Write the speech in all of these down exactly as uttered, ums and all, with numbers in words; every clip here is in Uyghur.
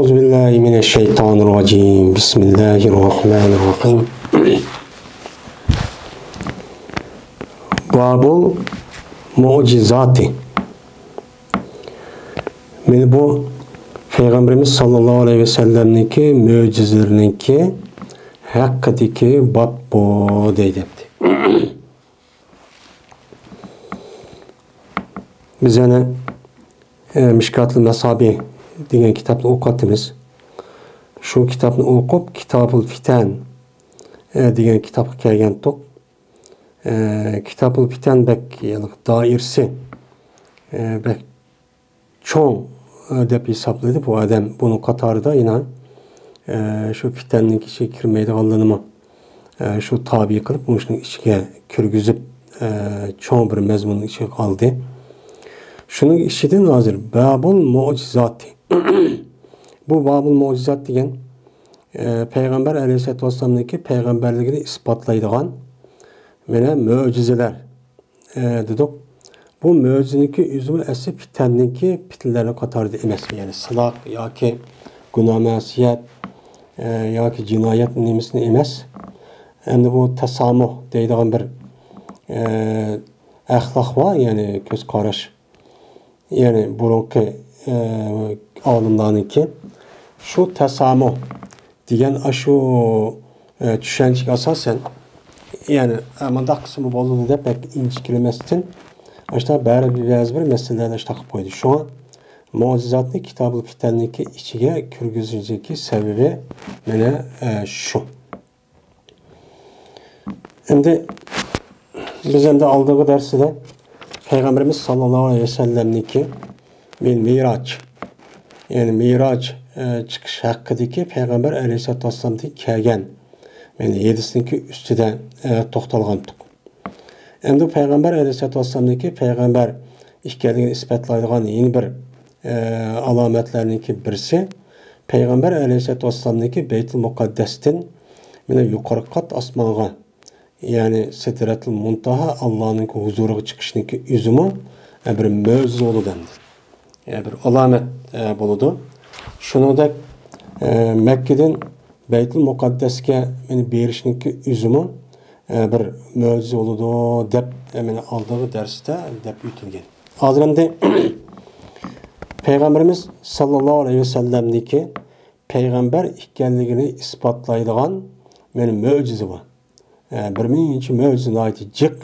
أعوذ بالله من الشيطان الرجيم. بسم الله الرحمن الرحيم. باب المعجزات. مانا بۇ پەيغەمبىرىمىز ساللاللاھۇ ئەلەيھى ۋەسەللەمنىڭكى مۆجىزىلىرىنىڭكى ھەققىدىكى باب بۇ دەيدۇ. بىز يەنە، ئە، مىشكاتۇل مەسابىھ دېگەن كىتابنى ئوقۇۋاتىمىز. شۇ كىتابنى ئوقۇپ، كىتابۇل فىتەن، ئە، دېگەن كىتابقا كەلگەنتۇق. ئە، كىتابۇل فىتەن بەك، يەنى دائىرىسى، ئە، بەك چوڭ، ئە، دەپ ھېسابلىدى بۇ ئادەم. بۇنىڭ قاتارىدا يەنە، ئە، شۇ فىتەننىڭ ئىچىگە كىرمەيدىغانلىرىنىمۇ، ئە، شۇ تابىئ قىلىپ، مۇشۇنىڭ ئىچىگە كىرگۈزۈپ، ئە، چوڭ بىر مەزمۇننىڭ ئىچىگە ئالدى. شۇنىڭ ئىچىدىن ھازىر بابۇل مۇئجىزاتى. بۇ بابۇل مۇئجىزات دېگەن، ئە، پەيغەمبەر ئەلەيھىسسالاتۇ ۋەسسالامنىڭكى پەيغەمبەرلىكىنى ئىسپاتلايدىغان مانا مۆجىزىلەر. ئە، دېدۇق. بۇ مۆجىزىنىڭكى ئۆزىمۇ ئەسلى پىتەننىڭكى پىتنىلەرنىڭ قاتارىدا ئەمەس. يەنى سىلاھ ياكى گۇناھ مەسىيەت، ئە، ياكى جىنايەت نېمىسىنى ئەمەس. ئەمدى بۇ تەسامۇھ دەيدىغان بىر، ئە، ئەخلاق بار، يەنى كۆز قاراش. يەنى بۇرۇنقى، ئە، ئالىملارنىڭكى شۇ تەسامۇھ دېگەن ئاشۇ، ئە، چۈشەنچىگە ئاساسەن، يەنى، ئە، مۇنداق قىلسىمۇ بولىدۇ دەپ بەك ئىنچىكىلىمەستىن، ئاشۇنداق بەزى بىر مەسىلىلەرنى ئاشۇنداق قىلىپ قويدى. شۇڭا مۇئجىزاتنى كىتابۇل فىتەننىڭكى ئىچىگە كىرگۈزۈشنىڭكى سەۋەبى مانا، ئە، شۇ. ئەمدى بىز ئەمدى ئالدىنقى دەرسىدە پەيغەمبىرىمىز ساللاللاھۇ ئەلەيھى ۋەسەللەمنىڭكى مىن مىراج، يەنى مىراج، ئە، چىقىش ھەققىدىكى پەيغەمبەر ئەلەيھىسسالاتۇ ۋەسسالامدىن كەلگەن، يەنى ھەدىسنىڭكى ئۈستىدە، ئە، توختالغانتۇق. ئەمدى پەيغەمبەر ئەلەيھىسسالاتۇ ۋەسسالامنىڭكى پەيغەمبەر ئىكەنلىكىنى ئىسپاتلايدىغان يەنە بىر، ئە، ئالامەتلەرنىڭكى بىرسى، پەيغەمبەر ئەلەيھىسسالاتۇ ۋەسسالامنىڭكى بەيتۇل مۇقەددەستىن مانا يۇقىرىقى قات ئاسمانغا، يەنى سىدرەتۇل مۇنتاھا، ئاللانىڭ ھۇزۇرىغا چىقىشنىڭكى ئۆزىمۇ، ئە، بىر مۆجىزە بولىدۇ ئەمدى. ئە، بىر ئالامەت، ئە، بولىدۇ. شۇنىڭدەك، ئە، مەككىدىن بەيتۇل مۇقەددەسكە مانا بېرىشنىڭكى ئۆزىمۇ، ئە، بىر مۆجىزە بولىدۇ دەپ، ئە، مانا ئالدىنقى دەرستە دەپ ئۆتۈلگەن. ھازىر ئەمدى پەيغەمبىرىمىز ساللاللاھۇ ئەلەيھى ۋەسەللەمنىڭكى پەيغەمبەر ئىكەنلىكىنى ئىسپاتلايدىغان مانا مۆجىزە بار. ئە، بىر مىڭىنچى مۆجىزە ناھايىتى جىق.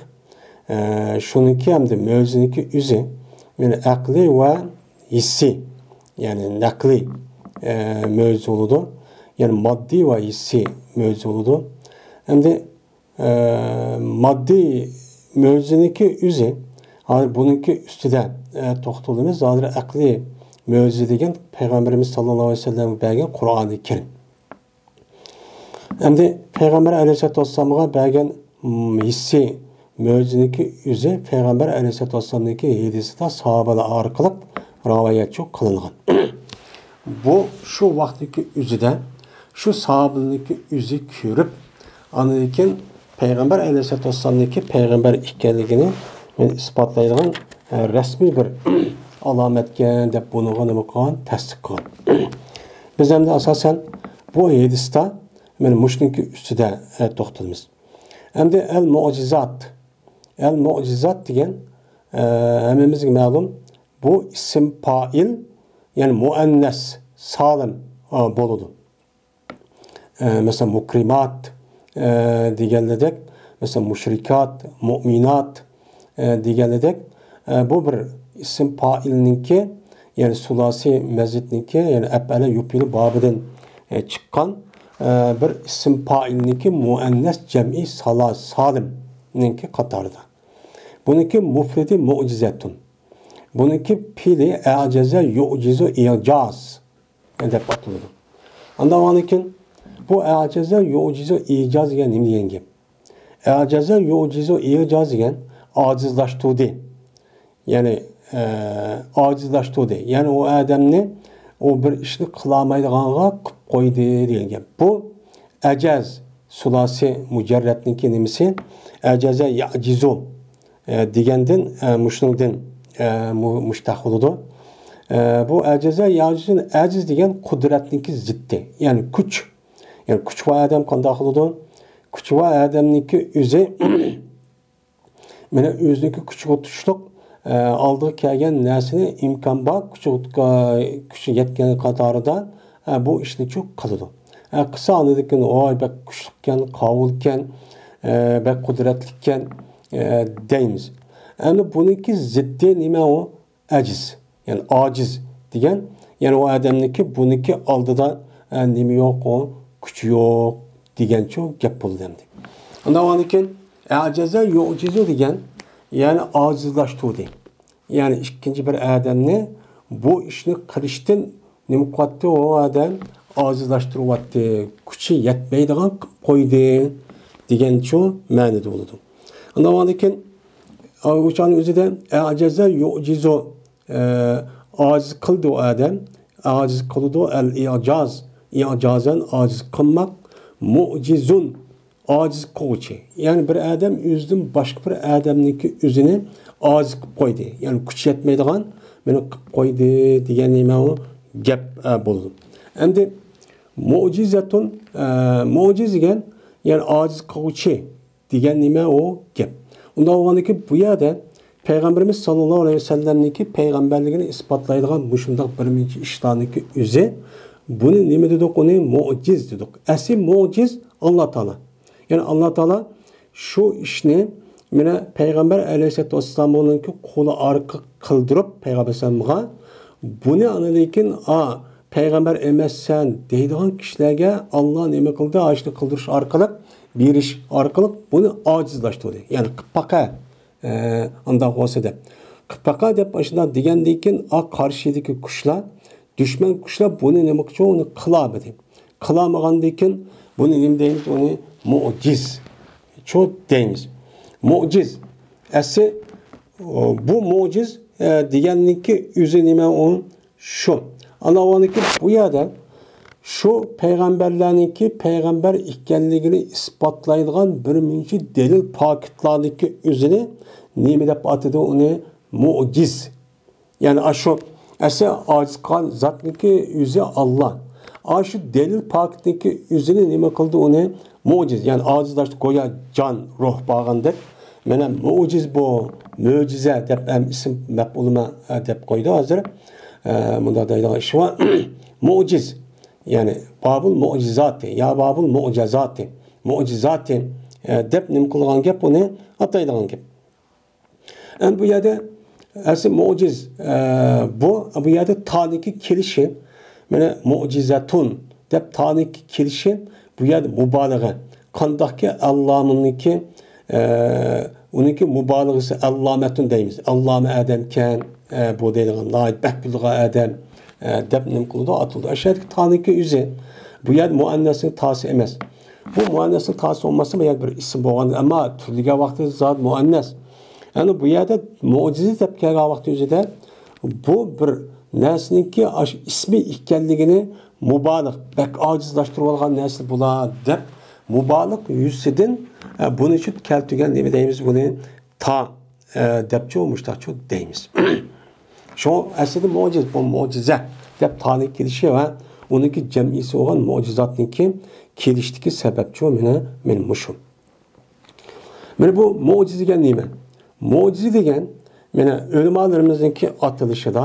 ئە، شۇنىڭكى ھەمدە مۆجىزىنىڭكى ئۆزى، يەنى ئەقلىي ۋە ھېسسىي، يەنى نەقلىي، ئە، مۆجىزە بولىدۇ. يەنى ماددىي ۋە ھېسسىي مۆجىزە بولىدۇ. ئەمدى، ئە، ماددىي مۆجىزىنىڭكى ئۆزى، ھازىر بۇنىڭكى ئۈستىدە، ئە، توختىلىمىز. ھازىر ئەقلىي مۆجىزە دېگەن پەيغەمبىرىمىز ساللاللاھۇ ئەلەيھى ۋەسەللەمگە بەرگەن قۇرئانى كەرىم. ئەمدى پەيغەمبەر ئەلەيھىسسالاتۇ ۋەسسالامغا بەرگەن، م، ھېسسىي مۆجىزىنىڭكى ئۆزى پەيغەمبەر ئەلەيھىسسالاتۇ ۋەسسالامنىڭكى ھەدىسىدە ساھابىلەر ئارقىلىق رىۋايەتچى قىلىنغان. بۇ شۇ ۋاقىتتىكى ئۆزىدە، شۇ ساھابىلەرنىڭكى ئۆزى كۆرۈپ، ئاندىن كېيىن پەيغەمبەر ئەلەيھىسسالاتۇ ۋەسسالامنىڭكى پەيغەمبەر ئىكەنلىكىنى، يەنى ئىسپاتلايدىغان، ئە، رەسمىي بىر ئالامەتكەن دەپ بۇنىڭغا نېمە قىلغان؟ تەستىق قىلغان. بىز ئەمدى ئاساسەن بۇ ھەدىستە مانا مۇشۇنىڭكى ئۈستىدە، ئە، توختىلىمىز. ئەمدى ئەل مۇئجىزات. ئەل مۇئجىزات دېگەن، ئە، ھەممىمىزگە مەلۇم، بۇ ئىسىم پائىل، يەنى مۇئەننەس سالىم، ئە، بولىدۇ. ئە، مەسىلەن، مۇكرىمات، ئە، دېگەنلىدەك، مەسىلەن، مۇشرىكات، مۇئمىنات، ئە، دېگەنلىدەك، ئە، بۇ بىر ئىسىم پائىلنىڭكى، يەنى سۇلاسىي مەزىدنىڭكى، يەنى ئەپئەلە يۇپئىلۇ بابىدىن، ئە، چىققان، ئە، بىر ئىسىم پائىلنىڭكى مۇئەننەس جەمئىي سالا-، سالىمنىڭكى قاتارىدا. بۇنىڭكى مۇفرىدى مۇئجىزەتۇن. بۇنىڭكى پېئلى ئەجەزە يۇئجىزۇ ئىجاز دەپ ئاتىلىدۇ. ئاندىن كېيىن بۇ ئەجەزە يۇئجىزۇ ئىجاز دېگەن نېمە دېگەن گەپ؟ ئەجەزە يۇئجىزۇ ئىجاز دېگەن ئاجىزلاشتۇردى. يەنى، ئە، ئاجىزلاشتۇردى. يەنى ئۇ ئادەمنى ئۇ بىر ئىشنى قىلالمايدىغانغا قىلىپ قويدى دېگەن گەپ. بۇ ئەجەز سۇلاسى مۇجەررەتنىڭكى نېمىسى؟ ئەجەزە يەجىزۇ، ئە، دېگەندىن، ئە، مۇشۇنىڭدىن، ئە، مۇ-، مۇشتەق بولىدۇ. ئە، بۇ ئەجەزە يەئجىزۇ، ئەجىز دېگەن قۇدرەتنىڭكى زىددى، يەنى كۈچ. يەنى كۈچ ۋە ئادەم قانداق قىلىدۇ؟ كۈچ ۋە ئادەمنىڭكى ئۆزى مانا ئۆزىنىڭكى كۈچىگە تۇشلۇق، ئە، ئالدىغا كەلگەن نەرسىنى ئىمكان بار، كۈچى، كۈچى يەتكەن قاتارىدا، ئە، بۇ ئىشنى چۇ قىلىدۇ. ئە، قىلسا ئاندىن كېيىن، ۋاي، بەك كۈچلۈككەن، قاۋۇلكەن، ئە، بەك قۇدرەتلىككەن، ئە، دەيمىز. ئەمدى بۇنىڭكى زىددى نېمە ئۇ؟ ئەجىز، يەنى ئاجىز دېگەن، يەنى ئۇ ئادەمنىڭكى بۇنىڭكى ئالدىدا، ئە، نېمە يوق، ئۇ كۈچى يوق دېگەنچۇ گەپ بولىدۇ ئەمدى. ئاندىن كېيىن ئەجەزە يۇئجىزۇ دېگەن، يەنى ئاجىزلاشتۇردى. يەنى ئىككىنچى بىر ئادەمنى بۇ ئىشنى قىلىشتىن نېمە قىلىۋاتتى؟ ئۇ ئادەم ئاجىزلاشتۇرۇۋاتتى، كۈچى يەتمەيدىغان قىلىپ قويدى دېگەنچۇ مەنىدە بولىدۇ. ئاندىن كېيىن ئۇ چاغنىڭ ئۆزىدە ئەجەزە يۇئجىزۇ، ئە، ئاجىز قىلدى ئۇ ئادەم. ئاجىز قىلىدۇ، ئەل ئىجاز، ئىجازەن ئاجىز قىلماق، مۇئجىزۇن، ئاجىز قىلغۇچى. يەنى بىر ئادەم ئۆزىدىن باشقا بىر ئادەمنىڭكى ئۆزىنى ئاجىز قىلىپ قويدى. يەنى كۈچى يەتمەيدىغان مېنى قىلىپ قويدى دېگەن نېمە ئۇ گەپ، ئە، بولىدۇ. ئەمدى مۇئجىزەتۇن، ئە، مۇئجىز دېگەن، يەنى ئاجىز قىلغۇچى دېگەن نېمە ئۇ گەپ. ئۇنداق بولغاندىكىن بۇ يەردە پەيغەمبىرىمىز ساللاللاھۇ ئەلەيھى ۋەسەللەمنىڭكى پەيغەمبەرلىكىنى ئىسپاتلايدىغان مۇشۇنداق بىر مۇنچە ئىشلارنىڭكى ئۆزى، بۇنى نېمە دېدۇق؟ ئۇنى مۇئجىز دېدۇق. ئەسلى مۇئجىز ئاللا تائالا. يەنى ئاللا تائالا شۇ ئىشنى مانا پەيغەمبەر ئەلەيھىسسالاتۇ ۋەسسالامنىڭكى قولى ئارقىلىق قىلدۇرۇپ پەيغەمبەر ئەلەيھىسسالامغا، بۇنى ئاندىن كېيىن، ئا، پەيغەمبەر ئەمەسسەن دەيدىغان كىشىلەرگە ئاللا نېمە قىلدى؟ ئاشۇنى قىلدۇرۇش ئارقىلىق، بېرىش ئارقىلىق بۇنى ئاجىزلاشتۇردى. يەنى قىلىپ باقە، ئە، ئانداق بولسا دەپ. قىلىپ باقە دەپ ئاشۇنداق دېگەندىن كېيىن، ئا، قارشىدىكى كۈچلەر، دۈشمەن كۈچلەر بۇنى نېمە قىلىشى، ئۇنى قىلالمىدى. قىلالمىغاندىن كېيىن بۇنى نېمە دەيمىز؟ ئۇنى مۇئجىز چۇ دەيمىز. مۇئجىز. ئەسلى، ئۇ، بۇ مۇئجىز، ئە، دېگەننىڭكى ئۆزى نېمە ئۇ؟ شۇ. ئانا ئۇنىڭكى بۇ يەردە شۇ پەيغەمبەرلەرنىڭكى پەيغەمبەر ئىكەنلىكىنى ئىسپاتلايدىغان بىر مۇنچە دەلىل پاكىتلارنىڭكى ئۆزىنى نېمە دەپ ئاتىدۇ؟ ئۇنى مۇئجىز. يەنى ئاشۇ ئەسلى ئاجىز قىلغان زاتنىڭكى ئۆزى ئاللا. ئاشۇ دەلىل پاكىتنىڭكى ئۆزىنى نېمە قىلدى؟ ئۇنى مۇئجىز. يەنى ئاجىزلاشتى، گويا جان، روھ بارغاندەك. مانا مۇئجىز بۇ، مۆجىزە دەپ ھەم ئىسىم مەپئۇلىما، ئە، دەپ قويدى ھازىر. ئە، مۇنداق دەيدىغان ئىش بار. مۇئجىز. يەنى بابۇل مۇئجىزاتى، يا بابۇل مۇئجىزاتى. مۇئجىزاتى، ئە، دەپ نېمە قىلغان گەپ، ئۇنى ئاتايدىغان گەپ. ئەمدى بۇ يەردە ئەسلى مۇئجىز، ئە، بۇ، بۇ يەردە تانىكى كېلىشى، مانا مۇئجىزەتۇن دەپ تانىكى كېلىشى، بۇ يەردە مۇبالىغە. قانداقكى ئەللامىنىڭكى، ئە، ئۇنىڭكى مۇبالىغىسى ئەللامەتۇن دەيمىز. ئەللامە ئادەمكەن، ئە، بۇ دەيدىغان ناھايىتى بەك بىلىدىغان ئادەم، ئە، دەپ نېمە قىلىدۇ، ئاتىلىدۇ. ئاشۇ يەردىكى تانىكى ئۆزى. بۇ يەردە مۇئەننەسنىڭ تاسى ئەمەس. بۇ مۇئەننەسنىڭ تاسى بولماسا، بۇ يەردە بىر ئىسىم بولغان، ئەمما تۈرلىگەن ۋاقتىدا زادى مۇئەننەس. يەنى بۇ يەردە مۇئجىزە دەپ كەلگەن ۋاقتى ئۆزىدە بۇ بىر نەرسىنىڭكى ئاشۇ ئىسمى ئىكەنلىكىنى مۇبالىغ، بەك ئاجىزلاشتۇرۇۋالغان نەرسە بۇلار دەپ مۇبالىغ يۈزىسىدىن، ئە، بۇنى شۇ كەلتۈرگەن نېمە دەيمىز بۇنى؟ تا، ئە، دەپچۇ، مۇشتاقچۇ دەيمىز. شۇ ئەسلىدە مۇئجىز، بۇ مۇئجىزە دەپ تانى كېلىشى ۋە ئۇنىڭكى جەمئىيسى بولغان مۇئجىزاتنىڭكى كېلىشتىكى سەۋەبچۇ مانا، مانا مۇشۇ. مانا بۇ مۇئجىزە دېگەن نېمە؟ مۇئجىزە دېگەن، مانا ئۆلىمالىرىمىزنىڭكى ئاتىلىشىدا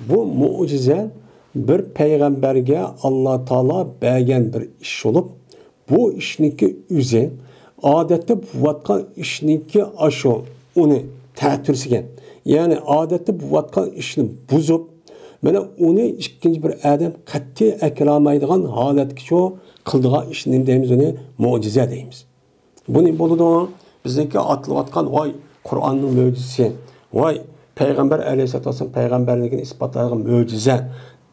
بۇ مۇئجىزە بىر پەيغەمبەرگە ئاللا تائالا بەرگەن بىر ئىش بولۇپ، بۇ ئىشنىڭكى ئۆزى، ئادەتتە بولۇۋاتقان ئىشنىڭكى ئاشۇ ئۇنى تەتۈرسىگەن، يەنى ئادەتتە بولۇۋاتقان ئىشنى بۇزۇپ، مانا ئۇنى ئىككىنچى بىر ئادەم قەتئىي ئەكىرەلمەيدىغان ھالەتكىچۇ قىلىدىغان ئىشنى نېمە دەيمىز؟ ئۇنى مۇئجىزە دەيمىز. بۇ نېمە بولىدۇ؟ بىزنىڭكى ئاتىلىۋاتقان، ۋاي، قۇرئاننىڭ مۆجىزىسى، ۋاي، پەيغەمبەر ئەلەيھىسسالاتۇ ۋەسسالام پەيغەمبەرلىكىنى ئىسپاتلايدىغان مۆجىزە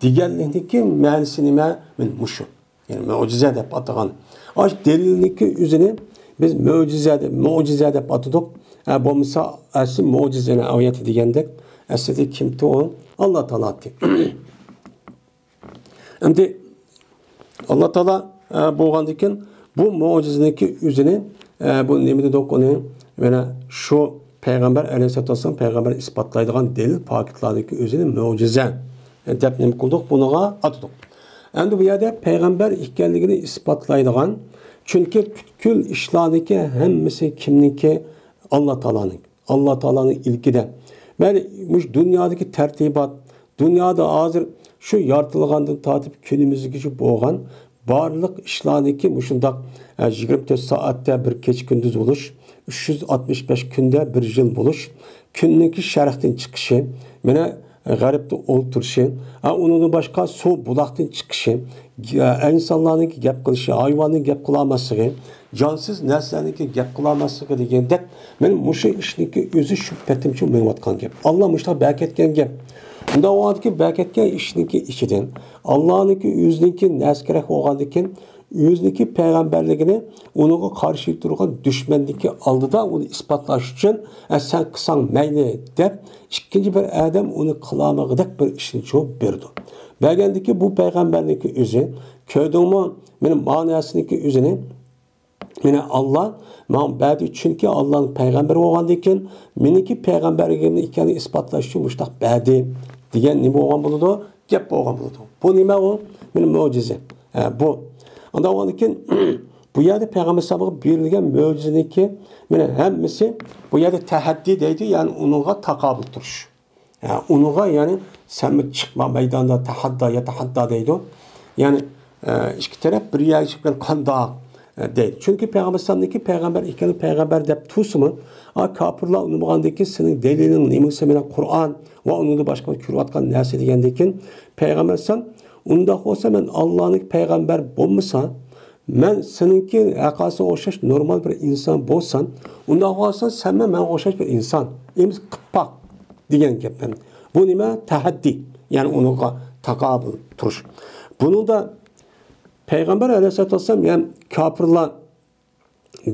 دېگەنلىكنىڭكى مەنىسى نېمە؟ مانا مۇشۇ. يەنى مۆجىزە دەپ ئاتىغان. ئاشۇ دەلىلنىڭكى ئۆزىنى بىز مۆجىزە دەپ، مۆجىزە دەپ ئاتىدۇق. ھە، بولمىسا ئەسلى مۆجىزە، يەنى ئايەتتە دېگەندەك، ئەسلىدە كىمتى ئۇ؟ ئاللا تائالا. ئەمدى ئاللا تائالا، ئە، بولغاندىكىن بۇ مۆجىزىنىڭكى ئۆزىنى، ئە، بۇ نېمە دېدۇق ئۇنى؟ مانا شۇ پەيغەمبەر ئەلەيھىسسالاتۇ ۋەسسالام پەيغەمبەر ئىسپاتلايدىغان دەلىل پاكىتلاردىكى ئۆزىنى مۆجىزە دەپ نېمە قىلدۇق؟ بۇنىڭغا ئاتىدۇق. ئەمدى بۇ يەردە پەيغەمبەر ئىكەنلىكىنى ئىسپاتلايدىغان، چۈنكى پۈتكۈل ئىشلارنىڭكى ھەممىسى كىمنىڭكى؟ ئاللا تائالانىڭ. ئاللا تائالانىڭ ئىلكىدە. مەيلى مۇشۇ دۇنيادىكى تەرتىبات، دۇنيادا ھازىر شۇ يارىتىلغاندىن تارتىپ كۈنىمىزگىچە بولغان بارلىق ئىشلارنىڭكى مۇشۇنداق، ئە، يىگىرمە تۆت سائەتتە بىر كېچە كۈندۈز بولۇش، ئۈچ يۈز ئاتمىش بەش كۈندە بىر يىل بولۇش، كۈننىڭكى شەرقتىن چىقىشى، مانا، غەربتە ئولتۇرۇشى، ھە، ئۇنىڭدىن باشقا سۇ بۇلاقتىن چىقىشى، ئە، ئىنسانلارنىڭكى گەپ قىلىشى، ھايۋاننىڭ گەپ قىلالماسلىقى، جانسىز نەرسىلەرنىڭكى گەپ قىلالماسلىقى دېگەندەك، مانا مۇشۇ ئىشنىڭكى ئۆزى شۇ پېتىمچە مېڭىۋاتقان گەپ. ئاللا مۇشۇنداق بەركەتكەن گەپ. ئۇنداق بولغاندىكىن بەركەتكەن ئىشنىڭكى ئىچىدىن، ئاللانىڭكى ئۆزىنىڭكى نەرسە كېرەك بولغاندىكىن، ئۆزىنىڭكى پەيغەمبەرلىكىنى ئۇنىڭغا قارشى تۇرغان دۈشمەننىڭكى ئالدىدا ئۇنى ئىسپاتلاش ئۈچۈن، ئە، سەن قىلساڭ مەيلى دەپ، ئىككىنچى بىر ئادەم ئۇنى قىلالمىغۇدەك بىر ئىشنى چوپ بېرىدۇ. بەرگەندىكى بۇ پەيغەمبەرنىڭكى ئۆزى، كۆردۈڭمۇ؟ مانا مەنىسىنىڭكى ئۆزىنى، مانا ئاللا ماڭا بەردى، چۈنكى ئاللانىڭ پەيغەمبىرى بولغاندىكىن، مېنىڭكى پەيغەمبەرلىكىم ئىكەنلىكىنى ئىسپاتلاش ئۈچۈن مۇشۇنداق بەردى دېگەن نېمە بولغان بولىدۇ؟ گەپ بولغان بولىدۇ. بۇ نېمە ئۇ؟ مانا مۆجىزە. ھە، بۇ. ئانداق بولغاندىكىن، بۇ يەردە پەيغەمبەر ئەلەيھىسسالامغا بېرىلگەن مۆجىزىنىڭكى، مانا ھەممىسى بۇ يەردە تەھەددى دەيدۇ، يەنى ئۇنىڭغا تاقابىل تۇرۇش. ھە، ئۇنىڭغا، يەنى سەنمۇ چىقما مەيداندا، تەھەددا، يا تەھەددا دەيدۇ. يەنى، ئە، ئىككى تەرەپ بىر يەرگە چىققان قانداق، ئە، دەيدۇ. چۈنكى پەيغەمبەر ئەلەيھىسسالامنىڭكى پەيغەمبەر ئىكەنلىكى، پەيغەمبەر دەپ تۇرسىمۇ، ئا، كاپىرلار ئۇنىمىغاندىكىن سېنىڭ دەلىلىڭ نېمە دېسە، مانا قۇرئان ۋە ئۇنىڭدىن باشقا كۆرۈۋاتقان نەرسە دېگەندىكىن، پەيغەمبەر ئەلەيھىسسالام، ئۇنداق بولسا مەن ئاللانىڭ پەيغەمبەر بولمىسا، مەن سېنىڭكى ھەققاسىغا ئوخشاش نورمال بىر ئىنسان بولسام، ئۇنداق بولسا سەنمۇ ماڭا ئوخشاش بىر ئىنسان. ئىمز قىپپاق دېگەن گەپلەرنى. بۇ نېمە؟ تەھەددى. يەنى ئۇنىڭغا تاقابىل تۇرۇش. بۇنىڭدا پەيغەمبەر ئەلەيھىسسالاتۇ ۋەسسالام، يەنى كاپىرلار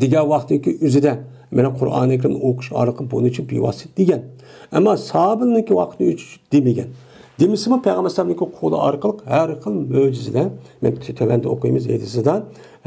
دېگەن ۋاقىتنىڭكى ئۆزىدە، مانا قۇرئانى كەرىمنى ئوقۇش ئارقىلىق بۇنىڭ ئۈچۈن بىۋاسىتە دېگەن. ئەمما ساھابىلەرنىڭكى ۋاقتى ئۈچۈن دېمىگەن. دېمىسىمۇ، پەيغەمبەر ئەلەيھىسسالامنىڭكى قولى ئارقىلىق ھەر خىل مۆجىزىلەر، مەن تۆۋەندە ئوقۇيمىز ھەدىسىدە،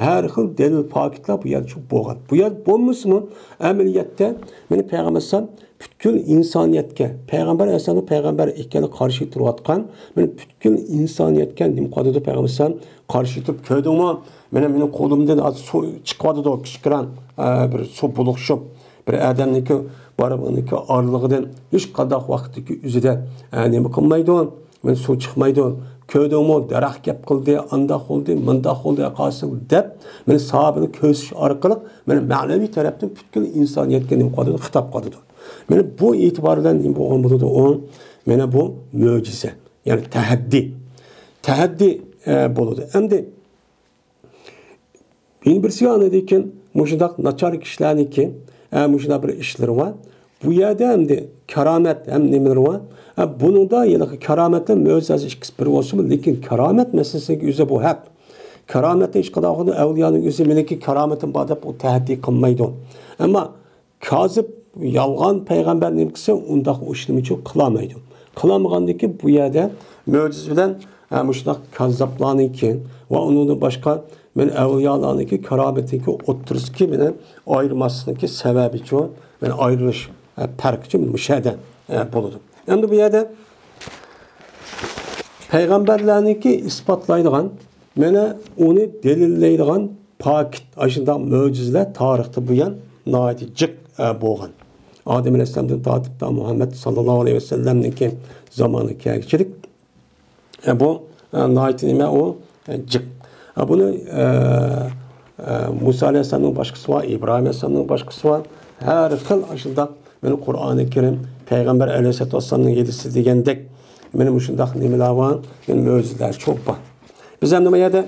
ھەر خىل دەلىل پاكىتلار بۇ يەردە چوپ بولغان. بۇ يەردە بولمىسىمۇ، ئەمەلىيەتتە، مانا پەيغەمبەر ئەلەيھىسسالام پۈتكۈل ئىنسانىيەتكە، پەيغەمبەر ئەلەيھىسسالامنىڭ پەيغەمبەر ئىكەنلىكىگە قارشى تۇرۇۋاتقان، مانا پۈتكۈل ئىنسانىيەتكە نېمە قىلىۋاتىدۇ پەيغەمبەر ئەلەيھىسسالام؟ قارشى تۇرۇپ، كۆردۈڭمۇ؟ مانا مېنىڭ قولۇمدىن ھازىر سۇ چىقىۋاتىدۇ، كىچىك قىران، ئە، بىر سۇ بۇلۇقشۇپ، بىر ئادەمنىڭكى بارمىقىنىڭكى ئارىلىقىدىن ھېچقانداق ۋاقىتتىكى ئۆزىدە، ئە، نېمە قىلمايدۇ، مانا سۇ چىقمايدۇ. كۆردۈڭمۇ؟ دەرەخ گەپ قىلدى، ئانداق بولدى، مۇنداق بولدى، ئەقاسىل دەپ، مانا ساھابىنى كۆرسىتىش ئارقىلىق، مانا مەنىۋى تەرەپتىن پۈتكۈل ئىنسانىيەتكە نېمە قىلىدۇ؟ خىتاب قىلىدۇ. مانا بۇ ئېتىبار بىلەن نېمە بولغان بولىدۇ ئۇ؟ مانا بۇ مۆجىزە. يەنى تەھەددىي. تەھەددىي، ئە، بولىدۇ. ئەمدى يەنە بىرسىگە ئاندىن كېيىن مۇشۇنداق ناچار كىشىلەرنىڭكى، ئە، مۇشۇنداق بىر ئىشلىرى بار. بۇ يەردە ئەمدى كارامەت ھەم نېمىلىرى بار. ئە، بۇنىڭدا ھېلىقى كارامەت بىلەن مۆجىزە ئىككىسى بىر بولسىمۇ، لېكىن كارامەت مەسىلىسىنىڭكى ئۆزى بۇ ھەق. كارامەتتە ھېچقانداق ئەۋلىيانىڭ ئۆزى مېنىڭكى كارامىتىم بار دەپ ئۇ تەھەددىي قىلمايدۇ. ئەمما كازىب، يالغان پەيغەمبەر نېمە قىلسا، ئۇنداق ئۇ ئىشنى قىلالمايدۇ. قىلالمىغاندىكىن بۇ يەردە مۆجىزە بىلەن، ھە، مۇشۇنداق كاززاپلارنىڭكى ۋە ئۇنىڭدىن باشقا مەن ئەۋلىيالارنىڭكى كارامىتىنىڭكى ئوتتۇرىسىدىكى مېنى ئايرىماسلىقنىڭكى سەۋەبىچۇ، مەن ئايرىلىش، ھە، پەرقىچۇ مۇشۇ يەردە، ھە، بولىدۇ. ئەمدى بۇ يەردە پەيغەمبەرلەرنىڭكى ئىسپاتلايدىغان، مانا ئۇنى دەلىللەيدىغان پاكىت، ئاشۇنداق مۆجىزىلەر تارىختا بۇيان ناھايىتى جىق، ئە، بولغان. ئادەم ئەلەيھىسسالامدىن تارتىپ تا مۇھەممەد ساللاللاھۇ ئەلەيھى ۋەسەللەمنىڭكى زامانىغا كەلگۈچىلىك، ئە، بۇ، ئە، ناھايىتى نېمە ئۇ، ئە، جىق. ئە، بۇنى، ئە، ئە، مۇسا ئەلەيھىسسالامنىڭ باشقىسى بار، ئىبراھىم ئەلەيھىسسالامنىڭ باشقىسى بار. ھەر خىل ئاشۇنداق مانا قۇرئانى كەرىم، پەيغەمبەر ئەلەيھىسسالاتۇ ۋەسسالامنىڭ ھەدىسى دېگەندەك، مانا مۇشۇنداق نېمىلەر بار، مانا مۆجىزىلەر چوپ بار. بىز ئەمدى بۇ يەردە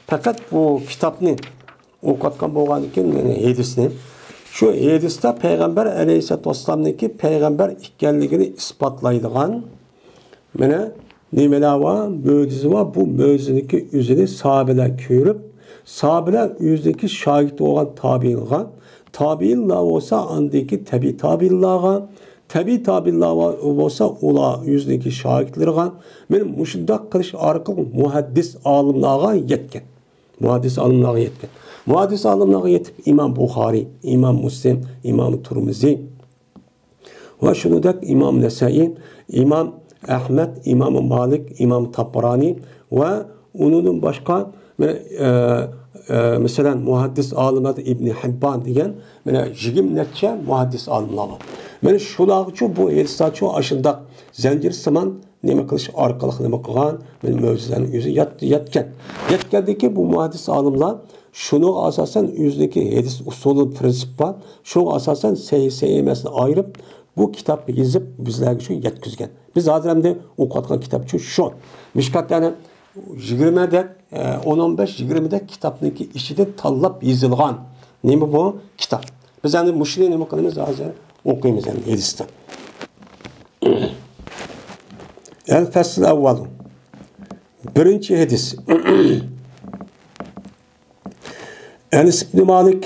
پەقەت بۇ كىتابنى ئوقۇۋاتقان بولغاندىكىن، مانا ھەدىسنى، شۇ ھەدىستە پەيغەمبەر ئەلەيھىسسالاتۇ ۋەسسالامنىڭكى پەيغەمبەر ئىكەنلىكىنى ئىسپاتلايدىغان مانا نېمىلەر بار؟ مۆجىزە بار. بۇ مۆجىزىنىڭكى ئۆزىنى ساھابىلەر كۆرۈپ، ساھابىلەر ئۆزىنىڭكى شاگىرتى بولغان تابىئىنغا، تابىئىنلار بولسا ئاندىكى تەبىئىي تابىئىنلارغا، تەبىئىي تابىئىنلار بولسا ئۇلار ئۆزىنىڭكى شاگىرتلىرىغا، مانا مۇشۇنداق قىلىش ئارقىلىق مۇھەددىس ئالىملارغا يەتكەن. مۇھەددىس ئالىملارغا يەتكەن. مۇھەددىس ئالىملارغا يېتىپ، ئىمام بۇخارىي، ئىمام مۇسلىم، ئىمام تۇرمۇزى، ۋە شۇنىڭدەك ئىمام نەسەئىي، ئىمام ئەھمەد، ئىمام مالىك، ئىمام تاببارانى ۋە ئۇنىڭدىن باشقا، مانا، ئە، ئە، مەسىلەن، مۇھەددىس ئالىملار ئىبنى ھىببان دېگەن، مانا، يىگىرمە نەچچە مۇھەددىس ئالىملار بار. مانا شۇلارغىچۇ بۇ ھەدىسلەرچۇ ئاشۇنداق زەنجىر سىمان نېمە قىلىش ئارقىلىق نېمە قىلغان؟ مانا مۆجىزىلەرنىڭ ئۆزى يەت-، يەتكەن. يەتكەندىكى بۇ مۇھەددىس ئالىملار شۇنىڭغا ئاساسەن ئۆزىنىڭكى ھەدىس ئۇسۇلى، پرىنسىپ بار. شۇنىڭغا ئاساسەن سەھىھ، سەھىھ ئەمەسنى ئايرىپ، بۇ كىتابنى يېزىپ، بىزلەرگە شۇ يەتكۈزگەن. بىز ھازىر ئەمدى ئوقۇۋاتقان كىتاب شۇ، شۇ. مىشكاتلارنى يىگىرمە دەك، ئە، ئون، ئون بەش، يىگىرمە دەك كىتابنىڭكى ئىچىدىن تاللاپ يېزىلغان. نېمە بۇ كىتاب؟ بىز ئەمدى مۇشۇنى نېمە قىلىمىز؟ ھازىر ئوقۇيمىز ئەمدى ھەدىستىن. ئەل فەسل ئەۋۋەل. بىرىنچى ھەدىس. ئەنەس ئىبنى مالىك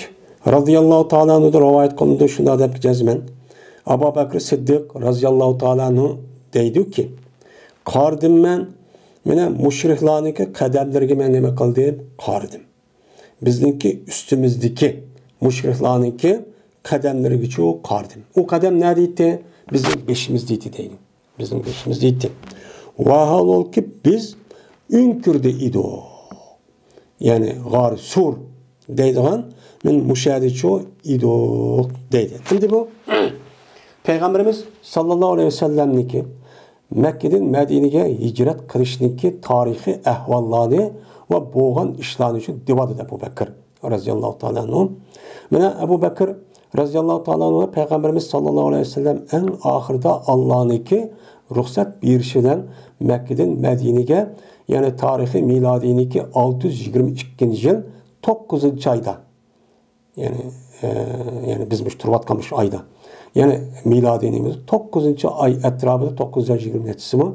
رازىياللاھۇ تائالا ئەنھۇدىن رىۋايەت قىلىنىدۇ، شۇنداق دەپ جەزمەن. ئەبۇ بەكرى سىددىق رازىياللاھۇ تائالا ئەنھۇ دەيدۇكى، قارىدىم مەن، مانا مۇشرىكلارنىڭكى قەدەملىرىگە مەن نېمە قىلدىم؟ قارىدىم. بىزنىڭكى ئۈستىمىزدىكى مۇشرىكلارنىڭكى قەدەملىرىگىچۇ قارىدىم. ئۇ قەدەم نەدە ئىدى؟ بىزنىڭ بېشىمىزدا ئىدى دەيدۇ. بىزنىڭ بېشىمىزدا ئىدى. ۋاھالبۇكى بىز ئۆڭكۈردە ئىدۇق. يەنى غار سۇر دەيدىغان، مەن مۇشۇ يەردىچۇ ئىدۇق دەيدۇ. ئەمدى بۇ پەيغەمبىرىمىز ساللاللاھۇ ئەلەيھى ۋەسەللەمنىڭكى مەككىدىن مەدىنىگە ھىجرەت قىلىشنىڭكى تارىخىي ئەھۋاللارنى ۋە بولغان ئىشلارنى شۇ دېۋالىدى ئەبۇ بەكىر رازىياللاھۇ تائالا ئەنھۇ. مانا ئەبۇ بەكىر رازىياللاھۇ تائالا ئەنھۇ پەيغەمبىرىمىز ساللاللاھۇ ئەلەيھى ۋەسەللەم ئەڭ ئاخىرىدا ئاللانىڭكى رۇخسەت بېرىشى بىلەن مەككىدىن مەدىنىگە، يەنى تارىخىي مىلادىينىڭكى ئالتە يۈز يىگىرمە ئىككىنچى يىل توققۇزىنچى ئايدا، يەنى، ئە، يەنى بىز مۇشۇ تۇرۇۋاتقان مۇشۇ ئايدا. يەنى مىلادىينىمىز توققۇزىنچى ئاي ئەتراپىدا، توققۇز يۈز يىگىرمە نەچچىسىمۇ،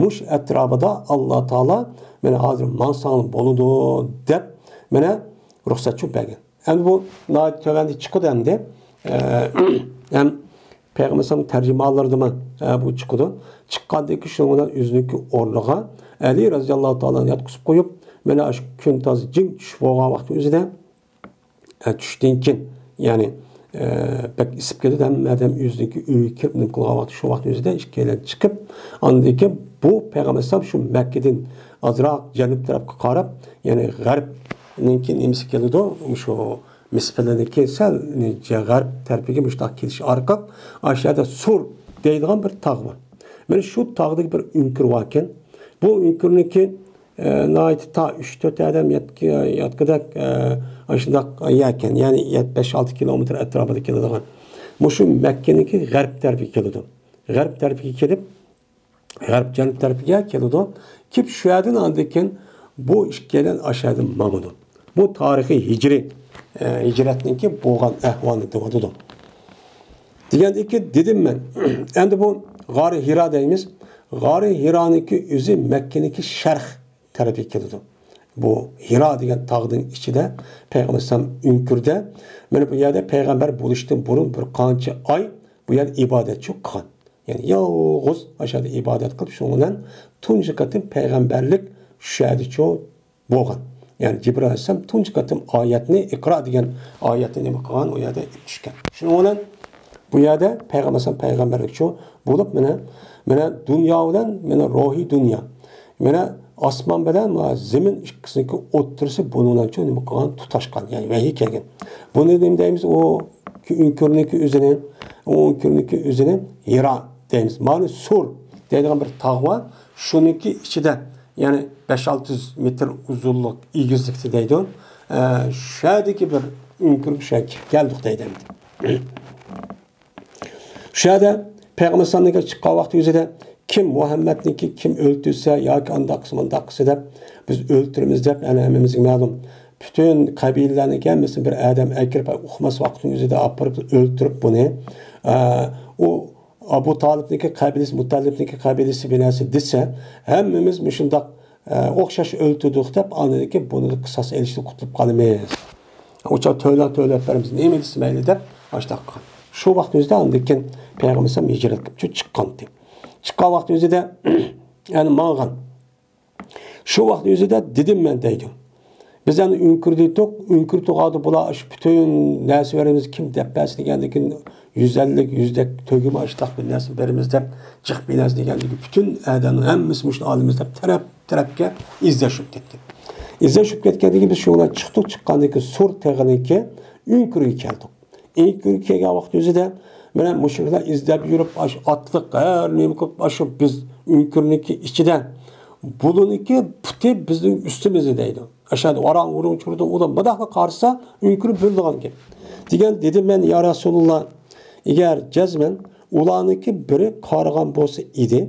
مۇشۇ ئەتراپىدا ئاللا تائالا، مانا ھازىر ماڭساڭلار بولىدۇ دەپ، مانا رۇخسەتچۇ بەرگەن. ئەمدى بۇ ناھايىتى تۆۋەندە چىقىدۇ ئەمدى. ئە، ھەم پەيغەمبەر تەرجىمانلىرىدىمۇ، ئە، بۇ چىقىدۇ. چىققاندىن كېيىن شۇنىڭ بىلەن ئۆزىنىڭكى ئورنىغا ئەلى رازىياللاھۇ تائالا ياتقۇزۇپ قويۇپ، مانا شۇ كۈن تازا جىڭ چۈش بولغان ۋاقىت ئۆزىدە، ئە، چۈشتىن كېيىن، يەنى، ئە، بەك ئىسسىپ كېتىدۇ، ھەممە ئادەم ئۆزىنىڭكى ئۆيىگە كىرىپ نېمە قىلغان ۋاقتى، شۇ ۋاقىت ئۆزىدە ئىككىيلەن چىقىپ، ئاندىن كېيىن بۇ پەيغەمبەر ئەلەيھىسسالام شۇ مەككىدىن ئازراق جەنۇب تەرەپكە قاراپ، يەنى غەربنىڭكى نېمىسى كېلىدۇ، مۇشۇ مىسپىلىنىڭكى سەل غەرب تەرىپىگە مۇشۇنداق كېلىش ئارقىلىق، ئاشۇ يەردە سۇر دەيدىغان بىر تاغ بار. مانا شۇ تاغدىكى بىر ئۆڭكۈر باركەن. بۇ ئۆڭكۈرنىڭكى، ئە، ناھايىتى تا ئۈچ تۆت ئادەم يەتكە-، يەتكۈدەك، ئە، ئاشۇنداق يەركەن. يەنى يەت-، بەش ئالتە كىلومېتىر ئەتراپىدا كېلىدىغان. مۇشۇ مەككىنىڭكى غەرب تەرىپىگە كېلىدۇ. غەرب تەرىپىگە كېلىپ، غەرب جەنۇب تەرىپىگە كېلىدۇ. كېلىپ شۇ يەردىن ئاندىن كېيىن بۇ ئىككىيلەن ئاشۇ يەردىن ماڭىدۇ. بۇ تارىخىي ھىجرىي، ئە، ھىجرەتنىڭكى بولغان ئەھۋالىنى دەۋاتىدۇ. دېگەندىكى دېدىم مەن، ئەمدى بۇ غارى ھىرا دەيمىز. غارى ھىرانىڭكى ئۆزى مەككىنىڭكى شەرق تەرىپىگە كېلىدۇ. بۇ ھىرا دېگەن تاغنىڭ ئىچىدە پەيغەمبەر ئەلەيھىسسالام ئۆڭكۈردە، مانا بۇ يەردە پەيغەمبەر بولۇشتىن بۇرۇن بىر قانچە ئاي بۇ يەردە ئىبادەتچى قىلغان. يەنى يالغۇز ئاشۇ يەردە ئىبادەت قىلىپ، شۇنىڭ بىلەن تۇنجى قېتىم پەيغەمبەرلىك شۇ يەردىچۇ بولغان. يەنى جىبرىل ئەلەيھىسسالام تۇنجى قېتىم ئايەتنى، ئىقرا دېگەن ئايەتنى نېمە قىلغان، ئۇ يەردە ئېلىپ چۈشكەن. شۇنىڭ بىلەن بۇ يەردە پەيغەمبەر ئەلەيھىسسالام پەيغەمبەرلىكچۇ بولۇپ، مانا، مانا دۇنيا بىلەن، مانا روھىي دۇنيا، مانا ئاسمان بىلەن مانا زېمىن ئىككىسىنىڭكى ئوتتۇرىسى بۇنىڭ بىلەنچۇ نېمە قىلغان، تۇتاشقان، يەنى ۋەھىي كەلگەن. بۇنى نېمە دەيمىز؟ ئۇ ئۆڭكۈرنىڭكى ئۆزىنى، ئۇ ئۆڭكۈرنىڭكى ئۆزىنى ھىرا دەيمىز. مانا سۇر دەيدىغان بىر تاغ بار. شۇنىڭكى ئىچىدە، يەنى بەش ئالتە يۈز مېتىر ئۇزۇنلۇق، ئېگىزلىكتە دەيدۇ. ئە، شۇ يەردىكى بىر ئۆڭكۈر، شۇ يەرگە كېلىپ كەلدۇق دەيدۇ ئەمدى. شۇ يەردە پەيغەمبەر ئەلەيھىسسالامنىڭكى چىققان ۋاقتى ئۆزىدە كىم مۇھەممەدنىڭكى كىم ئۆلتۈرسە ياكى ئانداق قىلسا، مۇنداق قىلسا دەپ، بىز ئۆلتۈرىمىز دەپ، يەنى ھەممىمىزگە مەلۇم. پۈتۈن قەبىلىلەرنىڭكى ھەممىسىنى بىر ئادەم ئەكىرىپ، ئۇقماس ۋاقىتنىڭ ئۆزىدە ئاپىرىپ ئۆلتۈرۈپ بۇنى، ئە، ئۇ ئابۇ تالىپنىڭكى قەبىلىسى، مۇتەللىپنىڭكى قەبىلىسى بىر نەرسە دېسە، ھەممىمىز مۇشۇنداق، ئە، ئوخشاش ئۆلتۈردۇق دەپ، ئاندىن كېيىن بۇنى قىساس ئېلىشتىن قۇتۇلۇپ قالىمىز. ئۇ چاغ تۆلەڭ تۆلەپ بەرمىز، نېمە دېسە مەيلى دەپ، ئاشۇنداق قىلغان. شۇ ۋاقىت ئۆزىدە ئاندىن كېيىن پەيغەمبەر ئەلەيھىسسالام ھىجرەت قىلىپ چىققانتى. چىققان ۋاقىت ئۆزىدە، يەنى ماڭغان. شۇ ۋاقىت ئۆزىدە دېدىم مەن دەيدۇ. بىز ئەنە ئۆڭكۈر دېدۇق، ئۆڭكۈر تۇغادا بۇلار شۇ پۈتۈن نەرسە بېرىمىز، كىم دەپ بەرسە دېگەندىكىن، يۈز ئەللىك، يۈزدەك تۆگىمۇ ئاشتاق بىر نەرسە بېرىمىز دەپ، جىق بىر نەرسە دېگەندىكىن، پۈتۈن ئادەمنىڭ ھەممىسى مۇشۇنى ئالىمىز دەپ تەرەپ تەرەپكە ئىزدەش بولۇپ كەتتى. ئىزدەش بولۇپ كەتكەندىن كېيىن بىز شۇ بىلەن چىقتۇق، چىققاندىن كېيىن سور تېغىنىڭكى ئۆڭكۈرىگە كەلدۇق. ئۆڭكۈرگە كەلگەن ۋاقىت ئۆزىدە مانا مۇشۇلار ئىزدەپ يۈرۈپ، ئاشۇ ئاتلىق ھەر نېمە قىلىپ، ئاشۇ بىز ئۆڭكۈرنىڭكى ئىچىدە، بۇلىنىڭكى پۇتى بىزنىڭ ئۈستىمىزدە دەيدۇ. ئاشۇ يەردە ۋاراڭ-ۋۇرۇڭ چۇرۇدۇ، ئۇلار مۇنداقلا قارىسا، ئۆڭكۈر بۆلىدىغان گەپ. دېگەن، دېدىم مەن، يا رەسۇلاللا، ئەگەر جەزمەن ئۇلارنىڭكى بىرى قارىغان بولسا ئىدى،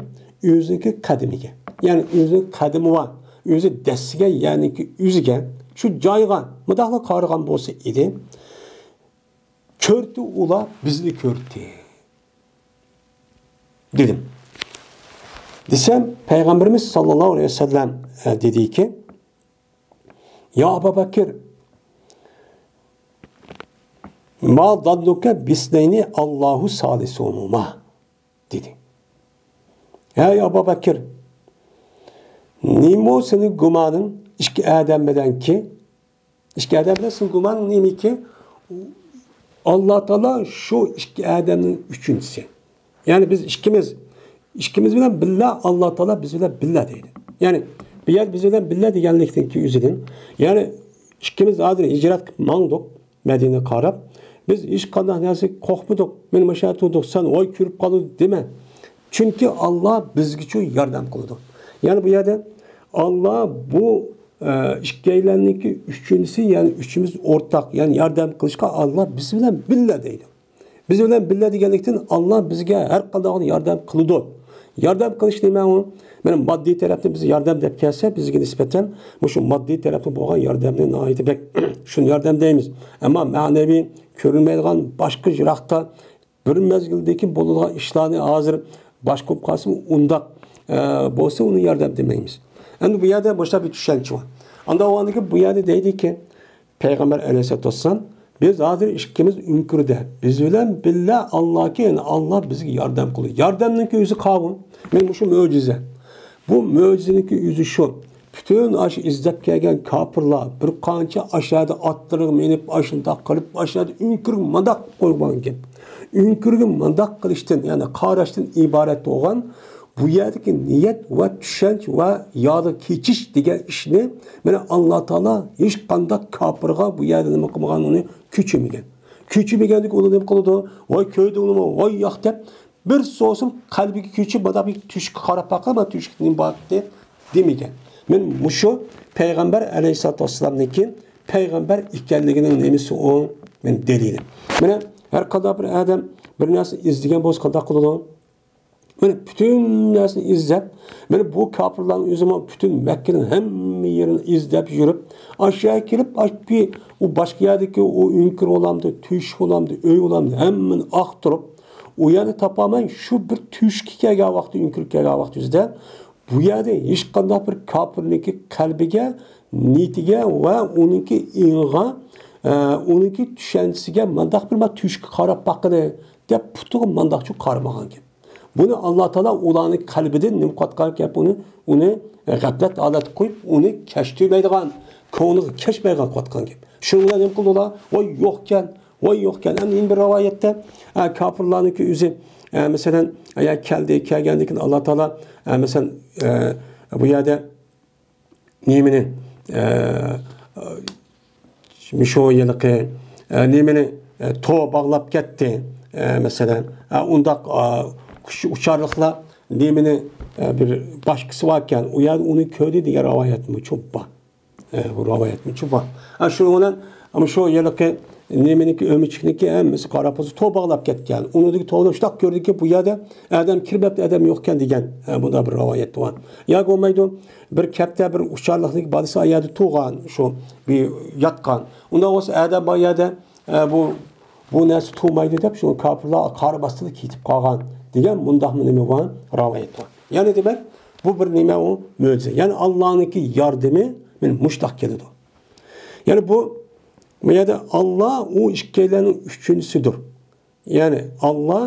ئۆزىنىڭكى قەدىمىگە، يەنى ئۆزىنىڭ قەدىمى بار، ئۆزى دەسسىگەن يەرنىڭكى ئۆزىگە، شۇ جايغا مۇنداقلا قارىغان بولسا ئىدى، كۆردى ئۇلار، بىزنى كۆردى، دېدىم. دېسەم، پەيغەمبىرىمىز ساللاللاھۇ ئەلەيھى ۋەسەللەم، ئە، دېدىكى، يا ئابا بەكىر، ما ظنك باثنين الله ثالثهما، دېدى. ھەي ئابا بەكىر، نېمە سېنىڭ گۇمانىڭ ئىككى ئادەم بىلەنكى؟ ئىككى ئادەم بىلەن سېنىڭ گۇمانىڭ نېمىكى؟ ئاللا تائالا شۇ ئىككى ئادەمنىڭ ئۈچىنچىسى. يەنى بىز ئىككىمىز، ئىككىمىز بىلەن بىللە، ئاللا تائالا بىز بىلەن بىللە دەيدۇ. يەنى بۇ يەر بىز بىلەن بىللە دېگەنلىكنىڭكى ئۆزىدىن، يەنى ئىككىمىز ھازىر ھىجرەت قىلىپ ماڭدۇق مەدىنىگە قاراپ. بىز ھېچقانداق نەرسىگە قورقمىدۇق. مانا مۇشۇ يەردە تۇردۇق، سەن ۋاي كۆرۈپ قالدىڭ دېمە. چۈنكى ئاللا بىزگىچۇ ياردەم قىلىدۇ. يەنى بۇ يەردە ئاللا بۇ، ئە، ئىككىيلەننىڭكى ئۈچىنچىسى، يەنى ئۈچىمىز ئورتاق، يەنى ياردەم قىلىشقا ئاللا بىز بىلەن بىللە دەيدۇ. بىز بىلەن بىللە دېگەنلىكتىن، ئاللا بىزگە ھەر قانداق ياردەم قىلىدۇ. ياردەم قىلىش نېمە ئۇ؟ مانا ماددىي تەرەپتىن بىز ياردەم دەپ كەلسە، بىزگە نىسبەتەن مۇشۇ ماددىي تەرەپتىن بولغان ياردەمنى ناھايىتى بەك شۇنى ياردەم دەيمىز. ئەمما مەنىۋى، كۆرۈنمەيدىغان، باشقا يىراقتا بىر مەزگىلدىكى بولىدىغان ئىشلارنى ھازىر باشقا بولۇپ قالسا، ئۇنداق، ئە، بولسا ئۇنى ياردەم دېمەيمىز. ئەمدى بۇ يەردە مۇشۇنداق بىر چۈشەنچە بار. ئانداق بولغاندىكىن بۇ يەردە دەيدىكى، پەيغەمبەر ئەلەيھىسسالاتۇ ۋەسسالام، بىز ھازىر ئىككىمىز ئۆڭكۈردە، بىز بىلەن بىللە ئاللاكى، يەنى ئاللا بىزگە ياردەم قىلىدۇ. ياردەمنىڭكى ئۆزى قاۋۇ. مانا مۇشۇ مۆجىزە. بۇ مۆجىزىنىڭكى ئۆزى شۇ. پۈتۈن ئاشۇ ئىزدەپ كەلگەن كاپىرلار بىر قانچە ئاشۇ يەردە ئاتلىرىغا مىنىپ، ئاشۇنداق قىلىپ، ئاشۇ يەردە ئۆڭكۈرگە مۇنداق قويغان گەپ. ئۆڭكۈرگە مۇنداق قىلىشتىن، يەنى قاراشتىن ئىبارەت بولغان بۇ يەردىكى نىيەت ۋە چۈشەنچ ۋە يادىن كېچىش دېگەن ئىشنى مانا ئاللا تائالا ھېچقانداق كاپىرغا بۇ يەردە نېمە قىلمىغان، ئۇنى كۆچۈرمىگەن. كۆچۈرمىگەندىكىن ئۇلار نېمە قىلىدۇ؟ ۋاي كۆردۈڭلارمۇ؟ ۋاي ياق دەپ بىر سوسۇم قەلبىگە كۆچۈپ، مانا بىر تۆشۈككە قاراپ باققىن، مانا تۆشۈكتە نېمە بار دېمىگەن. مانا مۇشۇ پەيغەمبەر ئەلەيھىسسالاتۇ ۋەسسالامنىڭكى پەيغەمبەر ئىكەنلىكىنىڭ نېمىسى ئۇ؟ مانا دەلىلى. مانا ھەر قانداق بىر ئادەم بىر نەرسە ئىزدىگەن بولسا قانداق قىلىدۇ؟ مانا پۈتۈن نەرسىنى ئىزدەپ، مانا بۇ كاپىرلارنىڭ ئۆزىمۇ پۈتۈن مەككىنىڭ ھەممە يېرىنى ئىزدەپ يۈرۈپ، ئاشۇ يەرگە كېلىپ، ئاشۇ ئۇ باشقا يەردىكى ئۇ ئۆڭكۈر بولامدۇ، تۆشۈك بولامدۇ، ئۆي بولامدۇ، ھەممىنى ئاختۇرۇپ، ئۇ يەرنى تاپالماي، شۇ بىر تۆشۈككە كەلگەن ۋاقتى، ئۆڭكۈرگە كەلگەن ۋاقتى ئۆزىدە، بۇ يەردە ھېچقانداق بىر كاپىرنىڭكى قەلبىگە، نىيىتىگە ۋە ئۇنىڭكى ئېڭىغا، ئە، ئۇنىڭكى چۈشەنچىسىگە مانداق بىر ما تۆشۈككە قاراپ باققىنى دەپ پۇتىغا مانداقچە قارىمىغان گەپ. بۇنى ئاللا تائالا ئۇلارنىڭ قەلبىدىن نېمە قىلىۋاتقان گەپ، ئۇنى، ئۇنى غەپلەت ھالەتكە قويۇپ، ئۇنى كەچتۈرمەيدىغان، كۆڭلىگە كەچمەيدىغان قىلىۋاتقان گەپ. شۇنىڭ بىلەن نېمە قىلدى ئۇلار؟ ۋاي يوقكەن، ۋاي يوقكەن. ئەمدى يەنە بىر رىۋايەتتە، ئە، كاپىرلارنىڭكى ئۆزى، ئە، مەسىلەن، ئە، كەلدى، كەلگەندىن كېيىن ئاللا تائالا، ئە، مەسىلەن، ئە، بۇ يەردە نېمىنى، ئە، مۇشۇ ھېلىقى، ئە، نېمىنى، ئە، تو باغلاپ كەتتى، ئە، مەسىلەن، ئە، ئۇنداق، ئە، ئۇچ-، ئۇچارلىقلار نېمىنى، ئە، بىر باشقىسى باركەن، ئۇ يەردە ئۇنى كۆردى دېگەن رىۋايەتمۇ چوپ بار. ئە، بۇ رىۋايەتمۇ چوپ بار. ئە، شۇنىڭ بىلەن مۇشۇ ھېلىقى نېمىنىڭكى، ئۆمۈچۈكنىڭكى ھەممىسى قارا پۇسا تو باغلاپ كەتكەن. ئۇنىڭدىكى تودا شۇنداق كۆردىكى، بۇ يەردە ئادەم كىرمەپتۇ، ئادەم يوقكەن دېگەن، ئە، بۇنداق بىر رىۋايەت بار. ياكى بولمايدۇ، بىر كەپتە بىر ئۇچارلىقنىڭ بالىسى ئايەردە تۇغان، شۇ بىر ياتقان. ئۇنداق بولسا ئادەم بار يەردە، ئە، بۇ، بۇ نەرسە تۇغمايدۇ دەپ، شۇ كاپىرلار قارىماستىن كېتىپ قالغان دېگەن مۇنداقمۇ نېمە بار؟ رىۋايەت بار. يەنى دېمەك، بۇ بىر نېمە ئۇ؟ مۆجىزە. يەنى ئاللانىڭكى ياردىمى مانا مۇشۇنداق كېلىدۇ. يەنى بۇ، بۇ يەردە ئاللا ئۇ ئىككىيلەننىڭ ئۈچىنچىسىدۇر. يەنى ئاللا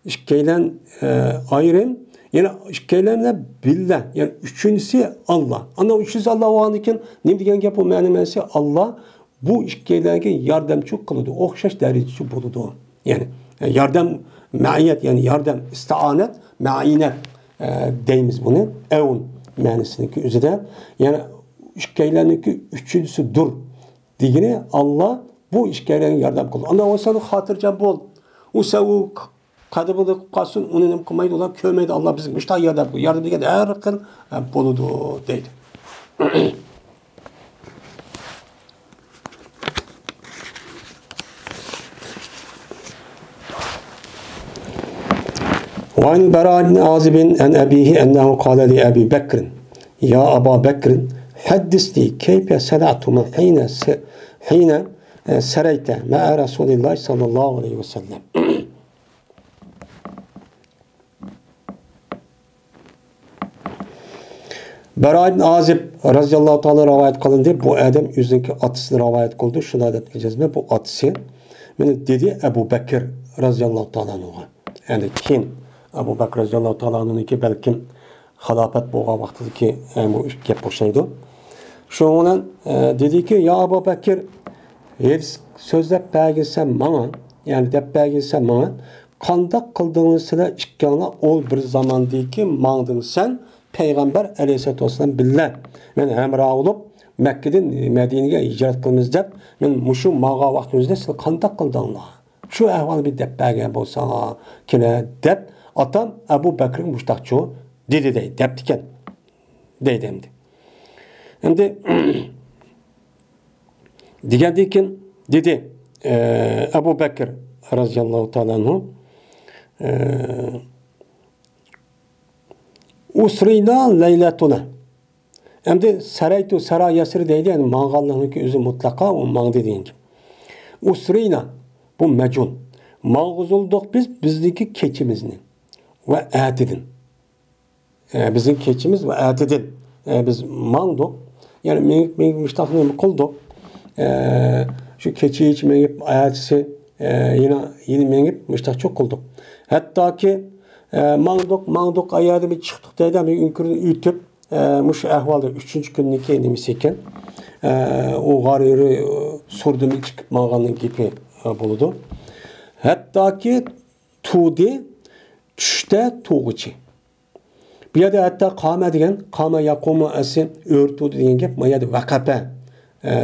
ئىككىيلەن، ئە، ئايرىم، يەنى ئىككىيلەن بىللە، يەنى ئۈچىنچىسى ئاللا. ئاندىن ئۈچىنچىسى ئاللا بولغاندىن كېيىن نېمە دېگەن گەپ بۇ؟ مەنىنىڭ مەنىسى، ئاللا بۇ ئىككىيلەنگە ياردەمچىلىك قىلىدۇ، ئوخشاش دەرىجىدە بولىدۇ. يەنى، ئە، ياردەم، مەئىيەت، يەنى ياردەم، ئىستىئانەت، مەئىنەت، ئە، دەيمىز بۇنى، ئەۋن مەنىسىنىڭكى ئۆزىدە. يەنى ئىككىيلەننىڭكى ئۈچىنچىسىدۇر دېگىنى، ئاللا بۇ ئىككىيلەنگە ياردەم قىلىدۇ. ئاندىن بولسا خاتىرجەم بول. ئۇ سەن ئۇ قەدىمىدە قالسۇن، ئۇنى نېمە قىلمايدۇ، ئۇلار كۆرمەيدۇ، ئاللا بىزگە مۇشۇنداق ياردەم قىلىدۇ. ياردەم دېگەن ھەر خىل، ئە، بولىدۇ دەيدۇ. وعن البراء بن عازب عن أبيه أنه قال لأبي بكر: يا أبا بكر، حدثني كيف صنعتم حين س-، حين سريت مع رسول الله صلى الله عليه وسلم. بەرا ئىبن ئازىب رەزىياللاھۇ تائالا رىۋايەت قىلىندى. بۇ ئادەم ئۆزىنىڭكى ئاتىسىدىن رىۋايەت قىلدى. شۇنداق دەپ جەزمە بۇ ئاتىسى. مانا دېدى ئەبۇ بەكىر رەزىياللاھۇ تائالا ئەنھۇغا. يەنى كېيىن ئەبۇ بەكىر رەزىياللاھۇ تائالا ئەنھۇنىڭكى بەلكىم خىلاپەت بولغان ۋاقتىدىكى، ئە، بۇ گەپ ئوخشايدۇ. شۇنىڭ بىلەن، ئە، دېدىكى، يا ئەبۇ بەكىر، ھېدىس سۆزلەپ بەرگىنسەن ماڭا، يەنى دەپ بەرگىنسەن ماڭا، قانداق قىلدىڭىز سىلەر ئىككىڭلار ئۇ بىر زاماندىكى ماڭدىڭ سەن پەيغەمبەر ئەلەيھىسسالاتۇ ۋەسسالام بىللە، مەن ھەمراھ بولۇپ مەككىدىن مەدىنىگە ھىجرەت قىلىمىز دەپ، مەن مۇشۇ ماڭغان ۋاقتىمىزدا سىلەر قانداق قىلدىڭلار؟ شۇ ئەھۋالنى بىر دەپ بەرگەن بولساڭلار كېلە دەپ، ئاتام ئەبۇ بەكرىگە مۇشتاقچۇ دېدى دەي، دەپتىكەن دەيدۇ ئەمدى. ئەمدى دېگەندىن كېيىن دېدى، ئە، ئەبۇ بەكىر رەزىياللاھۇ تائالا ئەنھۇ، ئە، ئۇسرىنا لەيلەتۇنا. ئەمدى سەرەيتۇ، سەرا يەسرى دەيدۇ، يەنى ماڭغانلىقنىڭكى ئۆزى مۇتلەقا ئۇ ماڭدى دېگەن گەپ. ئۇسرىنا، بۇ مەجھۇل. ماڭغۇزۇلدۇق بىز، بىزنىڭكى كېچىمىزنى ۋە ئەتىدىن. ئە، بىزنىڭ كېچىمىز ۋە ئەتىدىن، ئە، بىز ماڭدۇق. يەنى مېڭىپ، مېڭىپ مۇشتاق نېمە قىلدۇق. ئە، شۇ كېچىچە مېڭىپ، ئەتىسى، ئە، يەنە، يەنە مېڭىپ مۇشتاقچۇ قىلدۇق. ھەتتاكى، ئە، ماڭدۇق، ماڭدۇق، ئايەردە بىر چىقتۇق دەيدۇ، ئەمدى ئۆڭكۈردىن ئۆتۈپ، ئە، مۇشۇ ئەھۋالدا ئۈچىنچى كۈننىڭكى نېمىسى ئىكەن. ئە، ئۇ غار يېرى، ئۇ سۇردىن چىقىپ ماڭغاننىڭ گېپى، ئە، بولىدۇ. ھەتتاكى تۇردى، چۈشتە تۇرغۇچى. بۇ يەردە ھەتتا قامە دېگەن، قامە يەقۇمۇ ئەسلى ئۆرە تۇردى دېگەن گەپ، ما يەردە ۋەقەپە، ئە،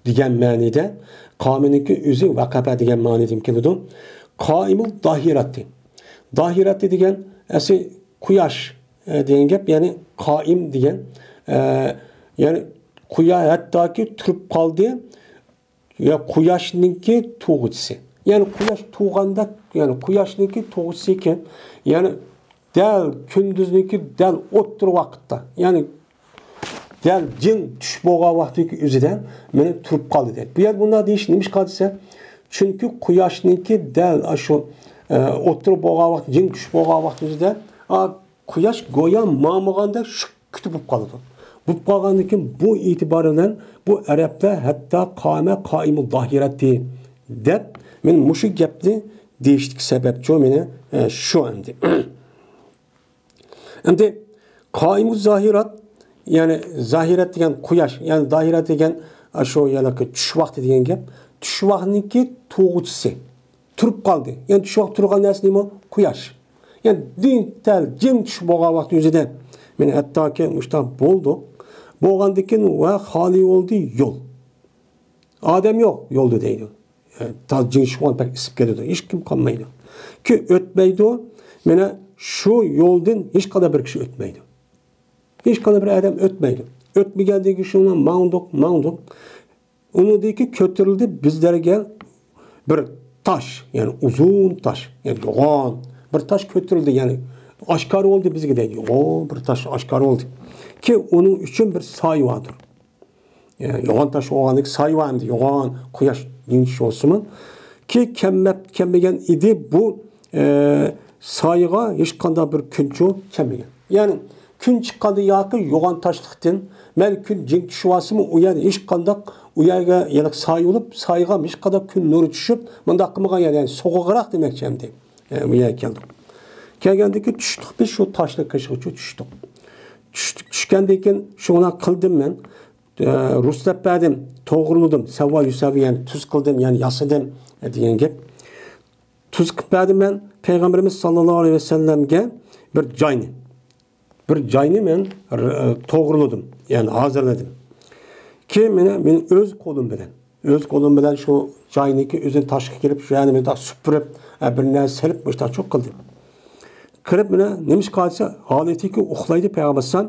دېگەن مەنىدە، قامىنىڭكى ئۆزى ۋەقەپە دېگەن مەنىدىن كېلىدۇ. قائىمۇل داھىراتى. داھىراتى دېگەن ئەسلى قۇياش، ئە، دېگەن گەپ، يەنى قائىم دېگەن، ئە، يەنى قۇيا-، ھەتتاكى تۇرۇپ قالدى، يا قۇياشنىڭكى تۇغۇچىسى. يەنى قۇياش تۇغاندا، يەنى قۇياشنىڭكى تۇغۇچىسى كىم؟ يەنى دەل كۈندۈزنىڭكى دەل ئوتتۇرا ۋاقىتتا، يەنى دەل جىڭ چۈش بولغان ۋاقتىدىكى ئۆزىدە مېنى تۇرۇپ قالدى دەيدۇ. بۇ يەردە بۇنداق دېيىش نېمىشقا دېسە، چۈنكى قۇياشنىڭكى دەل ئاشۇ، ئە، ئوتتۇرا بولغان ۋاقىت، جىڭ چۈش بولغان ۋاقتى ئۆزىدە، ئا، قۇياش گويا ماڭمىغاندەك شۈك كۈتۈپ بولۇپ قالىدۇ. بولۇپ قالغاندىن كېيىن بۇ ئېتىبارى بىلەن بۇ ئەرەبلەر ھەتتا قامە قائىمۇ داھىراتى دەپ، مەن مۇشۇ گەپنى دېيىشتىكى سەۋەبچۇ مېنى، ئە، شۇ ئەمدى. ئەمدى قائىمۇ زاھىرات، يەنى زاھىرات دېگەن قۇياش، يەنى داھىرات دېگەن، ئە، شۇ يەنى چۈش ۋاقتى دېگەن گەپ. چۈش ۋاقتىنىڭكى تۇغۇچىسى. تۇرۇپ قالدى. يەنى چۈش ۋاقتى تۇرغان نەرسە نېمە؟ قۇياش. يەنى دىن-، دەل جىڭ چۈش بولغان ۋاقىت ئۆزىدە. مانا ھەتتاكى مۇشۇنداق بولدۇق. بولغاندىن كېيىن ۋە خالىي بولدى يول. ئادەم يوق يولدا دەيدۇ. ئە، تا جىڭ چۈش بولغان بەك ئىسسىپ كېتىدۇ. ھېچكىم قالمايدۇ. كېيىن ئۆتمەيدۇ. مانا شۇ يولدىن ھېچقانداق بىر كىشى ئۆتمەيدۇ. ھېچقانداق بىر ئادەم ئۆتمەيدۇ. ئۆتمىگەندىن كېيىن شۇنىڭ ماڭدۇق، ماڭدۇق. ئۇنىڭدىن كېيىن كۆتۈرۈلدى بىزلەرگە بىر تاش، يەنى ئۇزۇن تاش، يەنى يوغان بىر تاش كۆتۈرۈلدى، يەنى ئاشكارا بولدى بىزگە دەيدۇ. يوغان بىر تاش ئاشكارا بولدى. كېيىن ئۇنىڭ ئۈچۈن بىر سايە باردۇر. يەنى يوغان تاش بولغاندىكى سايە بار ئەمدى، يوغان قۇياش يېنىش بولسىمۇ. كېيىن كەلمەپ-، كەلمىگەن ئىدى بۇ، ئە، سايىغا ھېچقانداق بىر كۈنچۇ كەلمىگەن. يەنى كۈن چىققاندا ياكى يوغان تاشلىقتىن، مەيلى كۈن جىڭ چۈشۈۋالسىمۇ، ئۇ يەردە ھېچقانداق، ئۇ يەرگە يەنە سايە بولۇپ، سايىغا ھېچقانداق كۈن نۇرى چۈشۈپ، مۇنداق قىلمىغان يەردە، يەنى سوغۇقراق دېمەكچى ئەمدى. ئە، بۇ يەرگە كەلدۇق. كەلگەندىن كېيىن چۈشتۇق بىز، شۇ تاشنىڭ قېشىغىچە چۈشتۇق. چۈشتۈك، چۈشكەندىن كېيىن شۇنى قىلدىم مەن. ئە، رۇسلەپ بەردىم، توغرىلىدىم. سەۋۋا يۇسەۋۋى، يەنى تۈز قىلدىم، يەنى ياسىدىم، ئە، دېگەن گەپ. تۈز قىلىپ بەردىم مەن پەيغەمبىرىمىز ساللاللاھۇ ئەلەيھى ۋەسەللەمگە بىر جاينى. بىر جاينى مەن، ئە، توغرىلىدىم، يەنى ھازىرلىدىم. كېيىن مېنى، مېنى ئۆز قولۇم بىلەن، ئۆز قولۇم بىلەن شۇ جاينىكى ئۆزىنى تاشقا كېلىپ، شۇ يەرنى مۇنداق سۈپۈرۈپ، ئە، بىر نەرسە سېلىپ، مۇشۇنداق چوق قىلدىم. كىرىپ مانا نېمە ئىش قىلسا، ھالىتىكى ئۇخلايدۇ پەيغەمبەر ئەلەيھىسسالام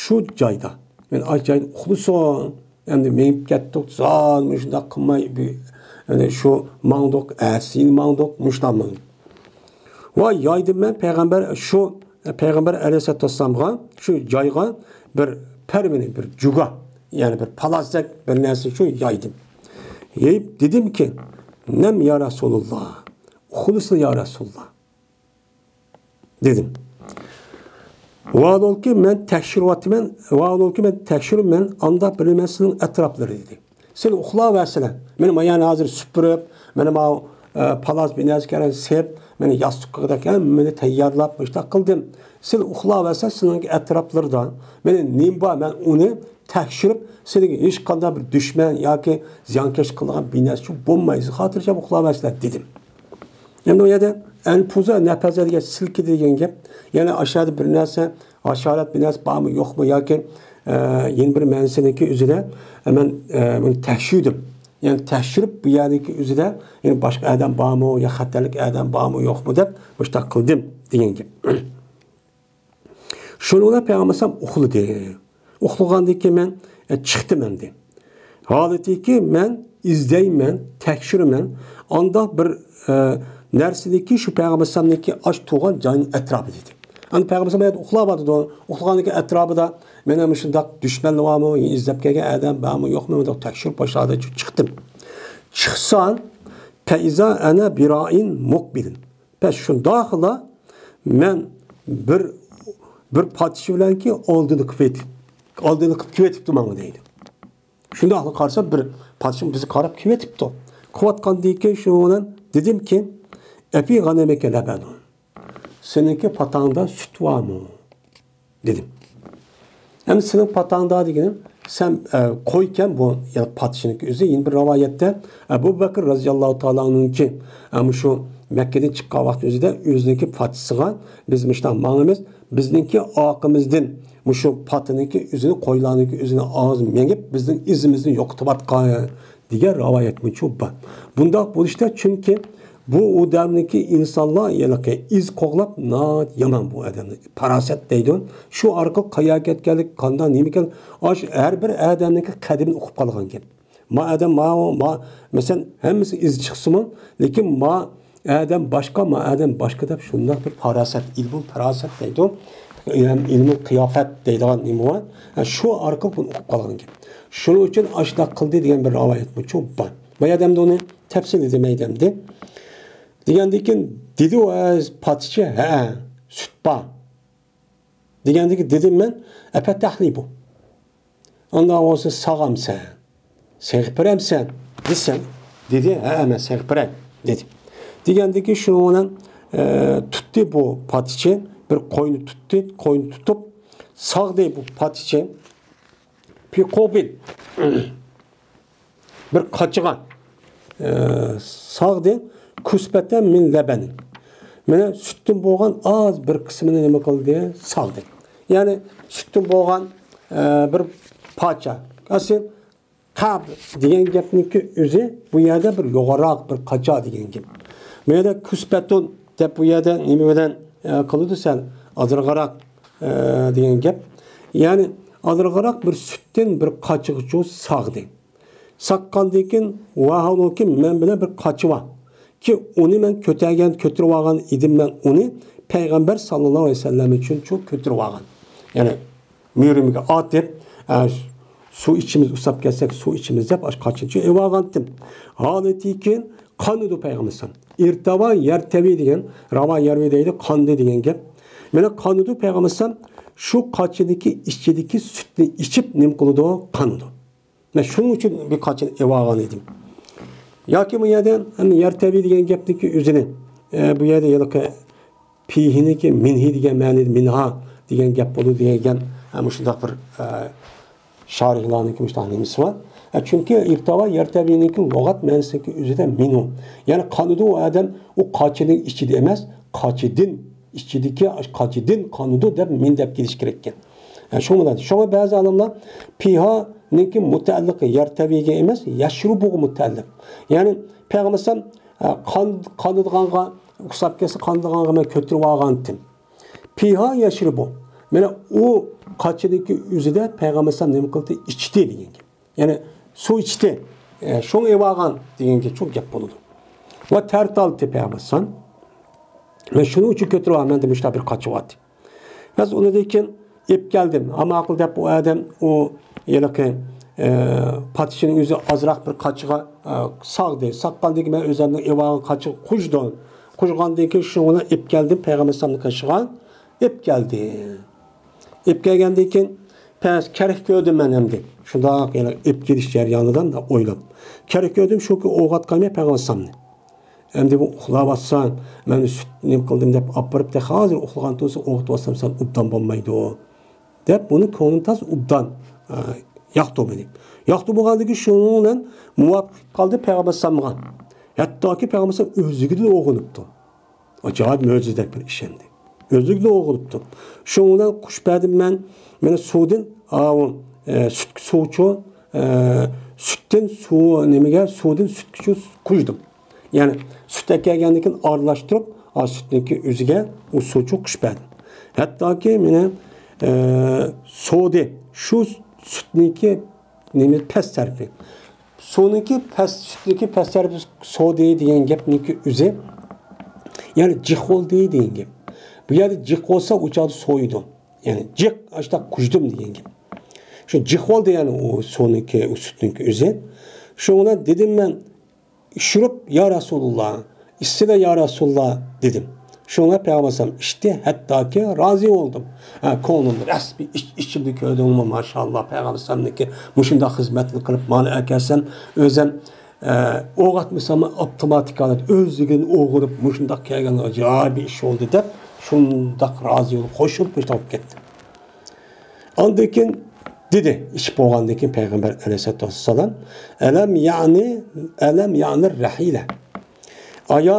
شۇ جايدا. مەن ئاش جايدا ئۇخلىسۇن. ئەمدى مېڭىپ كەتتۇق، زادى مۇشۇنداق قىلماي، بى-، يەنى شۇ ماڭدۇق، ئەتىسى ماڭدۇق، مۇشۇنداق ماڭدۇق. ۋە يايدىم مەن پەيغەمبەر، شۇ پەيغەمبەر ئەلەيھىسسالاتۇ ۋەسسالامغا، شۇ جايغا بىر پەرۋىنى، بىر جۇگا، يەنى بىر پالازدەك بىر نەرسە شۇ يايدىم. يېيىپ دېدىمكى، نەم يا رەسۇلۇللا، ئۇخلىسۇن يا رەسۇلۇللا. دېدىم. ۋاھالۇكى مەن تەكشۈرۈۋاتىمەن، ۋاھالۇكى مەن تەكشۈرىمەن، ئانداق بىلىمەن سېنىڭ ئەتراپلىرى دېدى. سەن ئۇخلاۋەرسىلە. مەن مايانى ھازىر سۈپۈرۈپ، مانا ماۋۇ، ئە، پالاس بىنەسكەرەن سېپ، مانا ياستۇققىدەك ھەممىنى تەييارلاپ، مۇشتاق قىلدىم. سەن ئۇخلاۋەرسە سېنىڭ ئەتراپلىرىدا مانا نېمە بار، مەن ئۇنى تەكشۈرۈپ، سېنىڭ ھېچقانداق بىر دۈشمەن ياكى زىيانكەش قىلىدىغان بىر نەرسە بولمايدۇ، خاتىرجەم ئۇخلاۋەرسىلە دېدىم. ئەمدى ئۇ يەردە ئەنفۇزە، نەپەزە دېگەن سىلكىدە دېگەن گەپ. يەنى ئاشۇ يەردە بىر نەرسە، ھاشارات بىر نەرسە بارمۇ يوقمۇ ياكى، ئە، يەنە بىر مەنىسىنىڭكى ئۆزىدە، ئە، مەن، ئە، بۇنى تەكشۈردۈم. يەنى تەكشۈرۈپ بۇ يەرنىڭكى ئۆزىدە يەنە باشقا ئادەم بارمۇ يا خەتەرلىك ئادەم بارمۇ يوقمۇ دەپ مۇشۇنداق قىلدىم دېگەن گەپ. شۇنىڭ بىلەن پەيغەمبەر ئەلەيھىسسالام ئۇخلىدى. ئۇخلىغاندىن كېيىن مەن، ئە، چىقتىم ئەمدى. ھالىتىكى مەن ئىزدەيمەن، تەكشۈرىمەن. ئانداق بىر، ئە، نەرسىدىكى شۇ پەيغەمبەر ئەلەيھىسسالامنىڭكى ئاش تۇغان جاينىڭ ئەتراپىدا ئىدى. ئەمدى پەيغەمبەر ئەلەيھىسسالام ئۇخلاۋاتىدۇ. ئۇخلىغاندىكى ئەتراپىدا مانا مۇشۇنداق دۈشمەنلەر بارمۇ، ئىزدەپ كەلگەن ئادەم بارمۇ يوقمۇ، مۇنداق تەكشۈرۈپ باشلىدى. چىقتىم. چىقسام، فەئىزا ئەنە بىرائىن مۇقبىلىن. بەس شۇنداقلا مەن بىر، بىر پادىچى بىلەنكى ئالدىنى قىلىپ، ئالدىنى قىلىپ كېلىۋېتىپتۇ ماڭا دەيدۇ. شۇنداقلا قارىسا بىر پادىچى بىزگە قاراپ كېلىۋېتىپتۇ. قىلىۋاتقاندىن كېيىن شۇنىڭ بىلەن دېدىمكى، ئەفى غەنەمىكە لەبەنۇ. سېنىڭكى پاتاڭدا سۈت بارمۇ؟ دېدىم. ئەمدى سېنىڭ پاتاڭدا دېگىنىم، سەن، ئە، قويكەن بۇ، يەنى پادىچىنىڭكى ئۆزى. يەنە بىر رىۋايەتتە ئەبۇ بەكىر رەزىياللاھۇ تائالا ئەنھۇنىڭكى، ئە، مۇشۇ مەككىدىن چىققان ۋاقتى ئۆزىدە ئۆزىنىڭكى پادىچىسىغا، بىز مۇشۇنداق ماڭىمىز، بىزنىڭكى ئارقىمىزدىن مۇشۇ پاتىنىڭكى ئۆزىنى، قويلارنىڭكى ئۆزىنى ئاغزى مېڭىپ، بىزنىڭ ئىزىمىزنى يوقىتىۋاتقان دېگەن رىۋايەتمۇ بار. بۇنداق بولۇشتا، چۈنكى بۇ ئۇ دەۋردىكى ئىنسانلار ھېلىقى ئىز قوغلاپ ناھايىتى يامان بۇ ئادەمنى. پاراسەت دەيدۇ. شۇ ئارقىلىق قايا كەتكەنلىك، قانداق، نېمە ئىكەن، ئاش ھەر بىر ئادەمنىڭكى قەدىمىنى ئۇقۇپ قالغان گەپ. ما ئادەم، ما، ما، مەسىلەن، ھەممىسى ئىز چىقسىمۇ، لېكىن ما ئادەم باشقا، ما ئادەم باشقا دەپ شۇنداق بىر پاراسەت، ئىلمۇل پاراسەت دەيدۇ. ئىلمۇل قىيافەت دەيدىغان نېمە بار. ھە، شۇ ئارقىلىق بۇنى ئۇقۇپ قالغان گەپ. شۇنىڭ ئۈچۈن ئاشۇنداق قىلدى دېگەن بىر رىۋايەتمۇ بار. ما ئادەمدە ئۇنى تەپسىلىي دېمەي دەمدى. دېگەندىن كېيىن دېدى ئۇ پادىچى، ھە، سۈت بار. دېگەندىكى دېدىم مەن، ئەپەتەھلى بۇ. ئانداق بولسا ساغامسەن، سېغىپ بېرەمسەن دېسەم، دېدى، ھەئە، مەن سېغىپ بېرەي دېدى. دېگەندىكى شۇنىڭ بىلەن، ئە، تۇتتى بۇ پادىچى، بىر قوينى تۇتتى، قوينى تۇتۇپ ساغدى بۇ پادىچى. پىقوبىل. بىر قاچىغا، ئە، ساغدى، كۇسبەتەن مىن لەبەن. مانا سۈتتىن بولغان ئاز بىر قىسمىنى نېمە قىلدى؟ ساغدى. يەنى سۈتتىن بولغان، ئە، بىر پارچە. ئەسلى قەب دېگەن گەپنىڭكى ئۆزى بۇ يەردە بىر يوغانراق بىر قاچا دېگەن گەپ. بۇ يەردە كۇسبەتۇن دەپ بۇ يەردە نېمە بىلەن، ئە، قىلىدۇ سەل ئازراقراق، ئە، دېگەن گەپ. يەنى ئازراقراق بىر سۈتتىن بىر قاچىغىچە ساغدى. ساققاندىن كېيىن، ۋاھالۇكى مەن بىلەن بىر قاچا بار. كى ئۇنى مەن كۆتەرگەن، كۆتۈرۈۋالغان ئىدىم مەن ئۇنى پەيغەمبەر ساللاللاھۇ ئەلەيھى ۋەسەللەم ئۈچۈن شۇ كۆتۈرۈۋالغان. يەنى مۈرىمىگە ئاتىپ، ئە، سۇ ئىچىمىز، ئۇسساپ كەتسەك سۇ ئىچىمىز دەپ ئاشۇ قاچىنى ئېلىۋالغانتىم. ھالىتى كېيىن قانىدۇ پەيغەمبەر ئەلەيھىسسالام. ئىرتاۋا يەرتەۋى دېگەن، راۋا يەرۋى دەيدۇ، قاندى دېگەن گەپ. مانا قانىدۇ پەيغەمبەر ئەلەيھىسسالام شۇ قاچىدىكى ئىچىدىكى سۈتنى ئىچىپ نېمە قىلىدۇ؟ قانىدۇ. مەن شۇنىڭ ئۈچۈن بىر قاچىنى ئېلىۋالغان ئىدىم. ياكى بۇ يەردە، ئەمدى يەرتەۋى دېگەن گەپنىڭكى ئۆزىنى، ئە، بۇ يەردە ھېلىقى پىھىنىڭكى مىنھى دېگەن مەنىدە مىنھا دېگەن گەپ بولىدۇ دېگەن، ھە، مۇشۇنداق بىر، ئە، شارىھلارنىڭكى مۇشۇنداق نېمىسى بار. ئە، چۈنكى ئىرتاۋا يەر تەبىئىينىڭكى لۇغەت مەنىسىنىڭكى ئۆزىدە مىنۇ. يەنى قانىدۇ ئۇ ئادەم، ئۇ قاچىنىڭ ئىچىدە ئەمەس، قاچىدىن، ئىچىدىكى قاچىدىن قانىدۇ دەپ مىن دەپ كېلىش كېرەككەن. ئە، شۇ بىلەن، شۇڭا بەزى ئالىملار پىھانىڭكى مۇتەئەللىقى يەر تەبىئىيگە ئەمەس، يەشرۇبۇغا مۇتەئەللىق. يەنى پەيغەمبەر ئەلەيھىسسالام، ئە، قان-، قانىدىغانغا ئۇسساپ كەتسە، قانىدىغانغا مەن كۆتۈرۈپ ئالغانتىم. پىھا يەشرىبۇ. مانا ئۇ قاچىدىكى ئۆزىدە پەيغەمبەر ئەلەيھىسسالام نېمە قىلدى؟ ئىچتى دېگەن گەپ. يەنى سۇ ئىچتى. ئە، شۇڭا ئېۋالغان دېگەن گەپ، شۇ گەپ بولىدۇ. ۋە تەرتالتى پەيغەمبەر ئەلەيھىسسالام. مەن شۇنىڭ ئۈچۈن كۆتۈرۈۋالىمەن دېدى، مۇشۇنداق بىر قاچا بار. بەس ئۇنىڭدىن كېيىن ئېلىپ كەلدىم. ھە، ماقۇل دەپ ئۇ ئادەم ئۇ ھېلىقى، ئە، پادىشىنىڭ ئۆزى ئازراق بىر قاچىغا، ئە، ساغدى. ساغقاندىن كېيىن مەن ئۆزۈمنىڭ ئېۋالغان قاچىغا قۇژدۇم. قۇژغاندىن كېيىن شۇنى ئېلىپ كەلدىم پەيغەمبەر ئەلەيھىسسالامنىڭ قېشىغا. ئېلىپ كەلدى. ئېلىپ كەلگەندىن كېيىن، پەس كېرەك كۆردۈم مەن ئەمدى. شۇنداق يەنە ئېلىپ كېلىش جەريانىدا مۇنداق ئويلاپ. كېرەك كۆردۈم شۇكى ئويغاتقانمەن پەيغەمبەر ئەلەيھىسسالامنى. ئەمدى بۇ ئۇخلاۋاتسا، مەن سۈت نېمە قىلدىم دەپ ئاپىرىپ، تېخى ھازىر ئۇخلىغان تۇرسا ئويغىتىۋاتسام سەل ئوبدان بولمايدۇ دەپ، بۇنى كۆڭلى تاس ئوبدان، ئە، ياقتۇرمىدى. ياقتۇرمىغاندىكىن شۇنىڭ بىلەن مۇۋاپىق قالدى پەيغەمبەر ئەلەيھىسسالامغا. ھەتتاكى پەيغەمبەر ئەلەيھىسسالام ئۆزلۈكىدىن ئويغىنىپتۇ. ئاجايىپ مۆجىزىدەك بىر ئىش ئەمدى. ئۆزلۈكىدىن ئويغىنىپتۇ. شۇنىڭ بىلەن قۇشۇپ بەردىم مەن، مانا سۇدىن، ئاۋۇ، ئە، سۈتكە سۇچۇ، ئە، سۈتتىن سۇ، نېمىگە، سۇدىن سۈتكىچۇ قۇيدۇم. يەنى سۈت ئەكەلگەندىن كېيىن ئارىلاشتۇرۇپ، ئا، سۈتنىڭكى ئۆزىگە ئۇ سۇچۇ قۇشۇپ بەردىم. ھەتتاكى مانا، ئە، سودى، شۇ سۈتنىڭكى نېمە پەس تەرىپى. سۇنىڭكى پەس، سۈتنىڭكى پەس تەرىپى سودى دېگەن گەپنىڭكى ئۆزى، يەنى جىق بولدى دېگەن گەپ. بۇ يەردە جىق بولسا، ئۇ چاغدا سويىدۇ. يەنى جىق، ئاشۇنداق قۇژدۇم دېگەن گەپ. شۇ جىق بولدى، يەنى ئۇ سۇنىڭكى، ئۇ سۈتنىڭكى ئۆزى. شۇنىڭ بىلەن دېدىم مەن، ئىچۈرۈپ، يا رەسۇلۇللا، ئىچسىلە يا رەسۇلۇللا دېدىم. شۇڭا پەيغەمبەر ئەلەيھىسسالام ئىچتى، ھەتتاكى رازى بولدۇم. ھە، كۆڭلۈمدە رەس بىر ئىچ-، ئىچىمدە كۆردۈڭمۇ، ماشائاللا، پەيغەمبەر ئەلەيھىسسالامنىڭكى مۇشۇنداق خىزمەتنى قىلىپ، مانا ئەكەلسەم، ئۆزۈم، ئە، ئويغاتمىسام، ئاپتوماتىك ھالەت ئۆزلۈكىدىن ئويغىنىپ، مۇشۇنداق كەلگەن ئاجايىپ ئىش بولدى دەپ، شۇنداق رازى بولۇپ، خوش بولۇپ، مۇشۇنداق بولۇپ كەتتىم. ئاندىن كېيىن دېدى، ئىچىپ بولغاندىن كېيىن پەيغەمبەر ئەلەيھىسسالاتۇ ۋەسسالام، «ئەلەم يەنى، ئەلەم يەنى رەھىلە.» ئايا،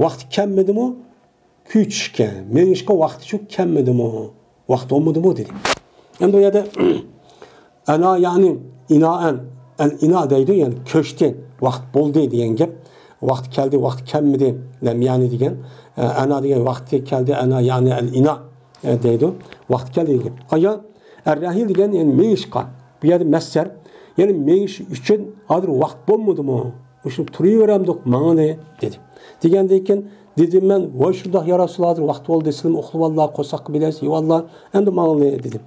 ۋاقتى كەلمىدىمۇ كۆچۈشكە، مېڭىشقا ۋاقتى شۇ كەلمىدىمۇ؟ ۋاقتى بولمىدىمۇ؟ دېدى. ئەمدى بۇ يەردە ئەنا يەنى ئىنائەن، ئەل ئىنا دەيدۇ، يەنى كۆچتى، ۋاقىت بولدى دېگەن گەپ. ۋاقتى كەلدى، ۋاقتى كەلمىدى، لەم يەنى دېگەن. ئەنا دېگەن ۋاقتى كەلدى، ئەنا يەنى ئەل ئىنا، ئە، دەيدۇ. ۋاقتى كەلدى دېگەن گەپ. ئايا، ئەر رەھىل دېگەن، يەنى مېڭىشقا. بۇ يەردە مەسدەر. يەنى مېڭىش ئۈچۈن ھازىر ۋاقىت بولمىدىمۇ؟ مۇشۇ تۇرۇۋېرەمدۇق، ماڭىلى، دېدى. دېگەندىن كېيىن دېدىم مەن، ۋاي شۇنداق يا رەسۇلاللا، ھازىر ۋاقىت بولدى، سىلىمۇ ئۇخلىۋاللا، قورساققا بىلەرسىز، يەۋاللا، ئەمدى ماڭىلى، دېدىم.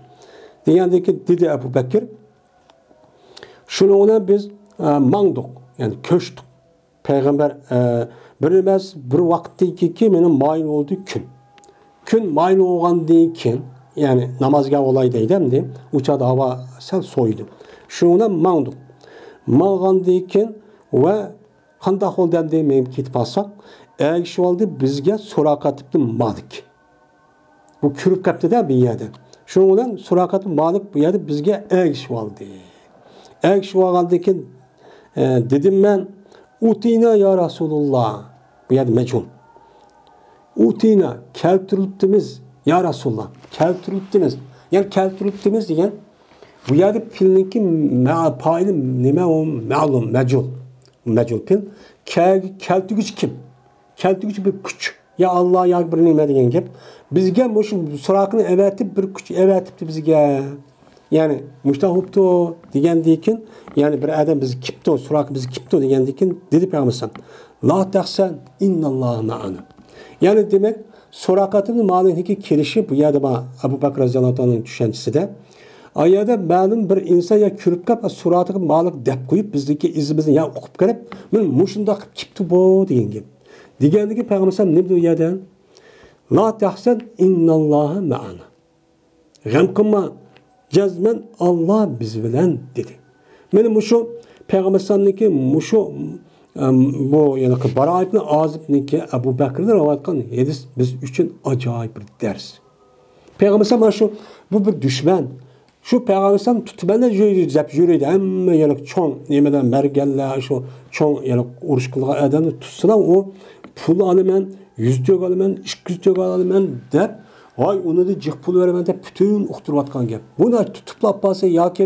دېگەندىن كېيىن دېدى ئەبۇ بەكىر، شۇنىڭ بىلەن بىز، ئە، ماڭدۇق، يەنى كۆچتۇق. پەيغەمبەر، ئە، بىر ئەمەس، بىر ۋاقىتتىن كېيىنكى مېنىڭ مايىل بولدى كۈن. كۈن مايىل بولغاندىن كېيىن، يەنى نامازغا بولاي دەيدۇ ئەمدى، ئۇ چاغدا ھاۋا سەل سوۋۇيدۇ. شۇنىڭ بىلەن ماڭدۇق. ماڭغاندىن كېيىن ۋە قانداق بولدى ئەمدى مېڭىپ كېتىپ قالساق، ئەگىشىۋالدى بىزگە سۇراقەت ئىبنى مالىك. بۇ كۆرۈپ قاپتۇ-دە بۇ يەردە. شۇنىڭ بىلەن سۇراقەت مالىك بۇ يەردە بىزگە ئەگىشىۋالدى. ئەگىشىۋالغاندىن كېيىن، ئە، دېدىم مەن، «ئۇتىنا يا رەسۇلاللا.» بۇ يەردە مەجھۇل. «ئۇتىنا، كەلتۈرۈلۈپتىمىز، يا رەسۇلاللا، كەلتۈرۈلۈپتىمىز.» يەنى كەلتۈرۈلۈپتىمىز دېگەن، بۇ يەردە پېئىلنىڭكى مە-، پائىلى نېمە ئۇ؟ مەلۇم، مەجھۇل. مەجھۇل پېئىل. كە-، كەلتۈرگۈچى كىم؟ كەلتۈرگۈچى بىر كۈچ. يا ئاللا ياكى بىر نېمە دېگەن گەپ. بىزگە مۇشۇ سۇراقىنى ئەۋەتىپ، بىر كۈچ ئەۋەتىپتۇ بىزگە. يەنى مۇشۇنداق بوپتۇ دېگەندىن كېيىن، يەنى بىر ئادەم بىزگە كېپتۇ، سۇراقا بىزگە كېپتۇ دېگەندىن كېيىن دېدى پەيغەمبەر ئەلەيھىسسالام، «لا تەھزەن، ئىنناللاھە مەئانا.» يەنى دېمەك، سۇراقەت ئىبنى مالىكنىڭكى كېلىشى بۇ يەردە بار، ئەبۇ بەكىر رەزىياللاھۇ تائالا ئانھۇنىڭ چۈشەنچىسىدە. ئا يەردە مەلۇم بىر ئىنسان يا كۆرۈپ قېلىپ، سۇراقەت ئىبنى مالىك دەپ قويۇپ، بىزنىڭكى ئىزىمىزنى يا ئۇقۇپ قېلىپ، مانا مۇشۇنداق قىلىپ كېپتۇ بۇ دېگەن گەپ. دېگەندىكىن پەيغەمبەر ئەلەيھىسسالام نېمە دېدى ئۇ يەردە؟ «لا تەھزەن، ئىنناللاھە مەئانا.» غەم قىلما، جەزمەن ئاللا بىز بىلەن، دېدى. مانا مۇشۇ پەيغەمبەر ئەلەيھىسسالامنىڭكى مۇشۇ ئەم، بۇ يەنە بارايىبنى ئازىبنىڭكى ئەبۇ بەكرىدىن رىۋايەت قىلغان ھەدىس بىز ئۈچۈن ئاجايىپ بىر دەرس. پەيغەمبەر ئەلەيھىسسالام شۇ، بۇ بىر دۈشمەن. شۇ پەيغەمبەر ئەلەيھىسسالام تۇتىمەن دەپ يۈرىدۇ، يەنە چوڭ نېمىلەر، مەرگەنلەر، شۇ چوڭ يەنە ئۇرۇش قىلغان ئادەمنى تۇتسىلا، ئۇ پۇل ئالىمەن، يۈز تۆگە ئالىمەن، ئىككى يۈز تۆگە ئالىمەن دەپ، ۋاي، ئۇنىڭدىن جىق پۇل بېرىمەن دەپ پۈتۈن ئۇقتۇرۇۋاتقان گەپ. بۇنى تۇتۇپلا ئاپارسا ياكى،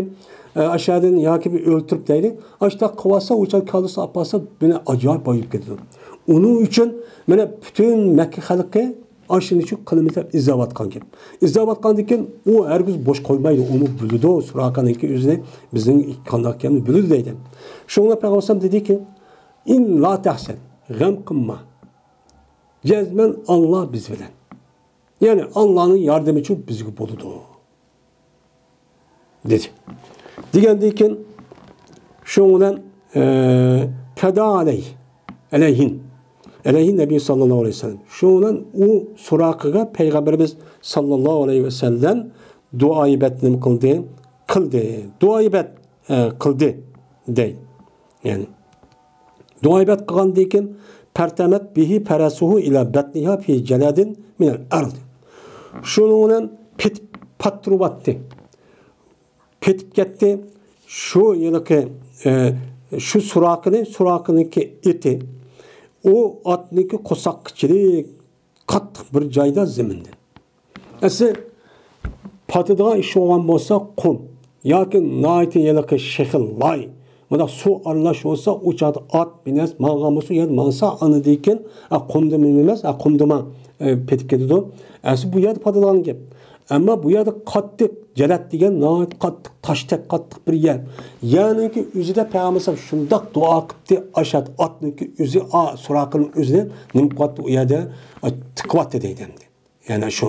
ئە، ئاشۇ يەردىن ياكى بىر ئۆلتۈرۈپ دەيلى. ئاشۇنداق قىلىۋاتسا، ئۇ چاغ كاللىسىنى ئاپارسا، مانا ئاجايىپ بايىپ كېتىدۇ. ئۇنىڭ ئۈچۈن مانا پۈتۈن مەككە خەلقى ئاشۇنى شۇ قىلىمىز دەپ ئىزدەۋاتقان گەپ. ئىزدەۋاتقاندىن كېيىن ئۇ ھەرگىز بوش قويمايدۇ، ئۇمۇ بىلىدۇ، سۇراقىنىڭكى ئۆزىنى بىزنىڭ قانداق ئىكەننى بىلىدۇ دەيدۇ. شۇڭا پەيغەمبەر ئەلەيھىسسالام دېدىكى، ئىن لا تەھزەن، غەم قىلما. جەزمەن ئاللا بىز بىلەن. يەنى ئاللانىڭ ياردىمى شۇ بىزگە بولىدۇ. دېدى. دېگەندىن كېيىن شۇنىڭ بىلەن، ئە، پەدا ئەلەيھ، ئەلەيھىن، ئەلەيھىن نەبىي ساللاللاھۇ ئەلەيھى ۋەسەللەم. شۇنىڭ بىلەن ئۇ سۇراقىغا پەيغەمبىرىمىز ساللاللاھۇ ئەلەيھى ۋەسەللەم دۇئائى بەت نېمە قىلدى؟ قىلدى. دۇئائى بەت، ئە، قىلدى دەي. يەنى دۇئائى بەت قىلغاندىن كېيىن، پەرتەمەت بىھى پەرەسۇھۇ ئىلە بەتنىھا فى جەلەدىن مىنەل ئەرد. شۇنىڭ بىلەن پېتىپ، پاتتۇرۇۋاتتى. پېتىپ كەتتى. شۇ ھېلىقى، ئە، شۇ سۇراقىنى، سۇراقىنىڭكى ئېتى، ئۇ ئاتنىڭكى قورساققىچىلىك قاتتىق بىر جايدا زېمىندىن. ئەسلى پاتىدىغان ئىش بولغان بولسا قۇم ياكى ناھايىتى ھېلىقى شېخىل لاي، مۇنداق سۇ ئارىلاش بولسا، ئۇ چاغدا ئات مىنەس ماڭغان بولسا، يا ماڭسا، ئاندىن كېيىن، ئە، قۇمدا مىنمەس، ئە، قۇمدىما، ئە، پېتىپ كېتىدۇ. ئەسلى بۇ يەردە پاتىدىغان گەپ. ئەمما بۇ يەردە قاتتىق جەلەت دېگەن ناھايىتى قاتتىق، تاشتەك قاتتىق بىر يەر. يەرنىڭكى ئۆزىدە پەيغەمبەر شۇنداق دۇئا قىپتى، ئاشات ئاتنىڭكى ئۆزى، ئا، سۇراقىنىڭ ئۆزىنى نېمە قىلىۋاتتى ئۇ يەردە، ئا، تىقىۋاتتى دەيدۇ ئەمدى. يەنى شۇ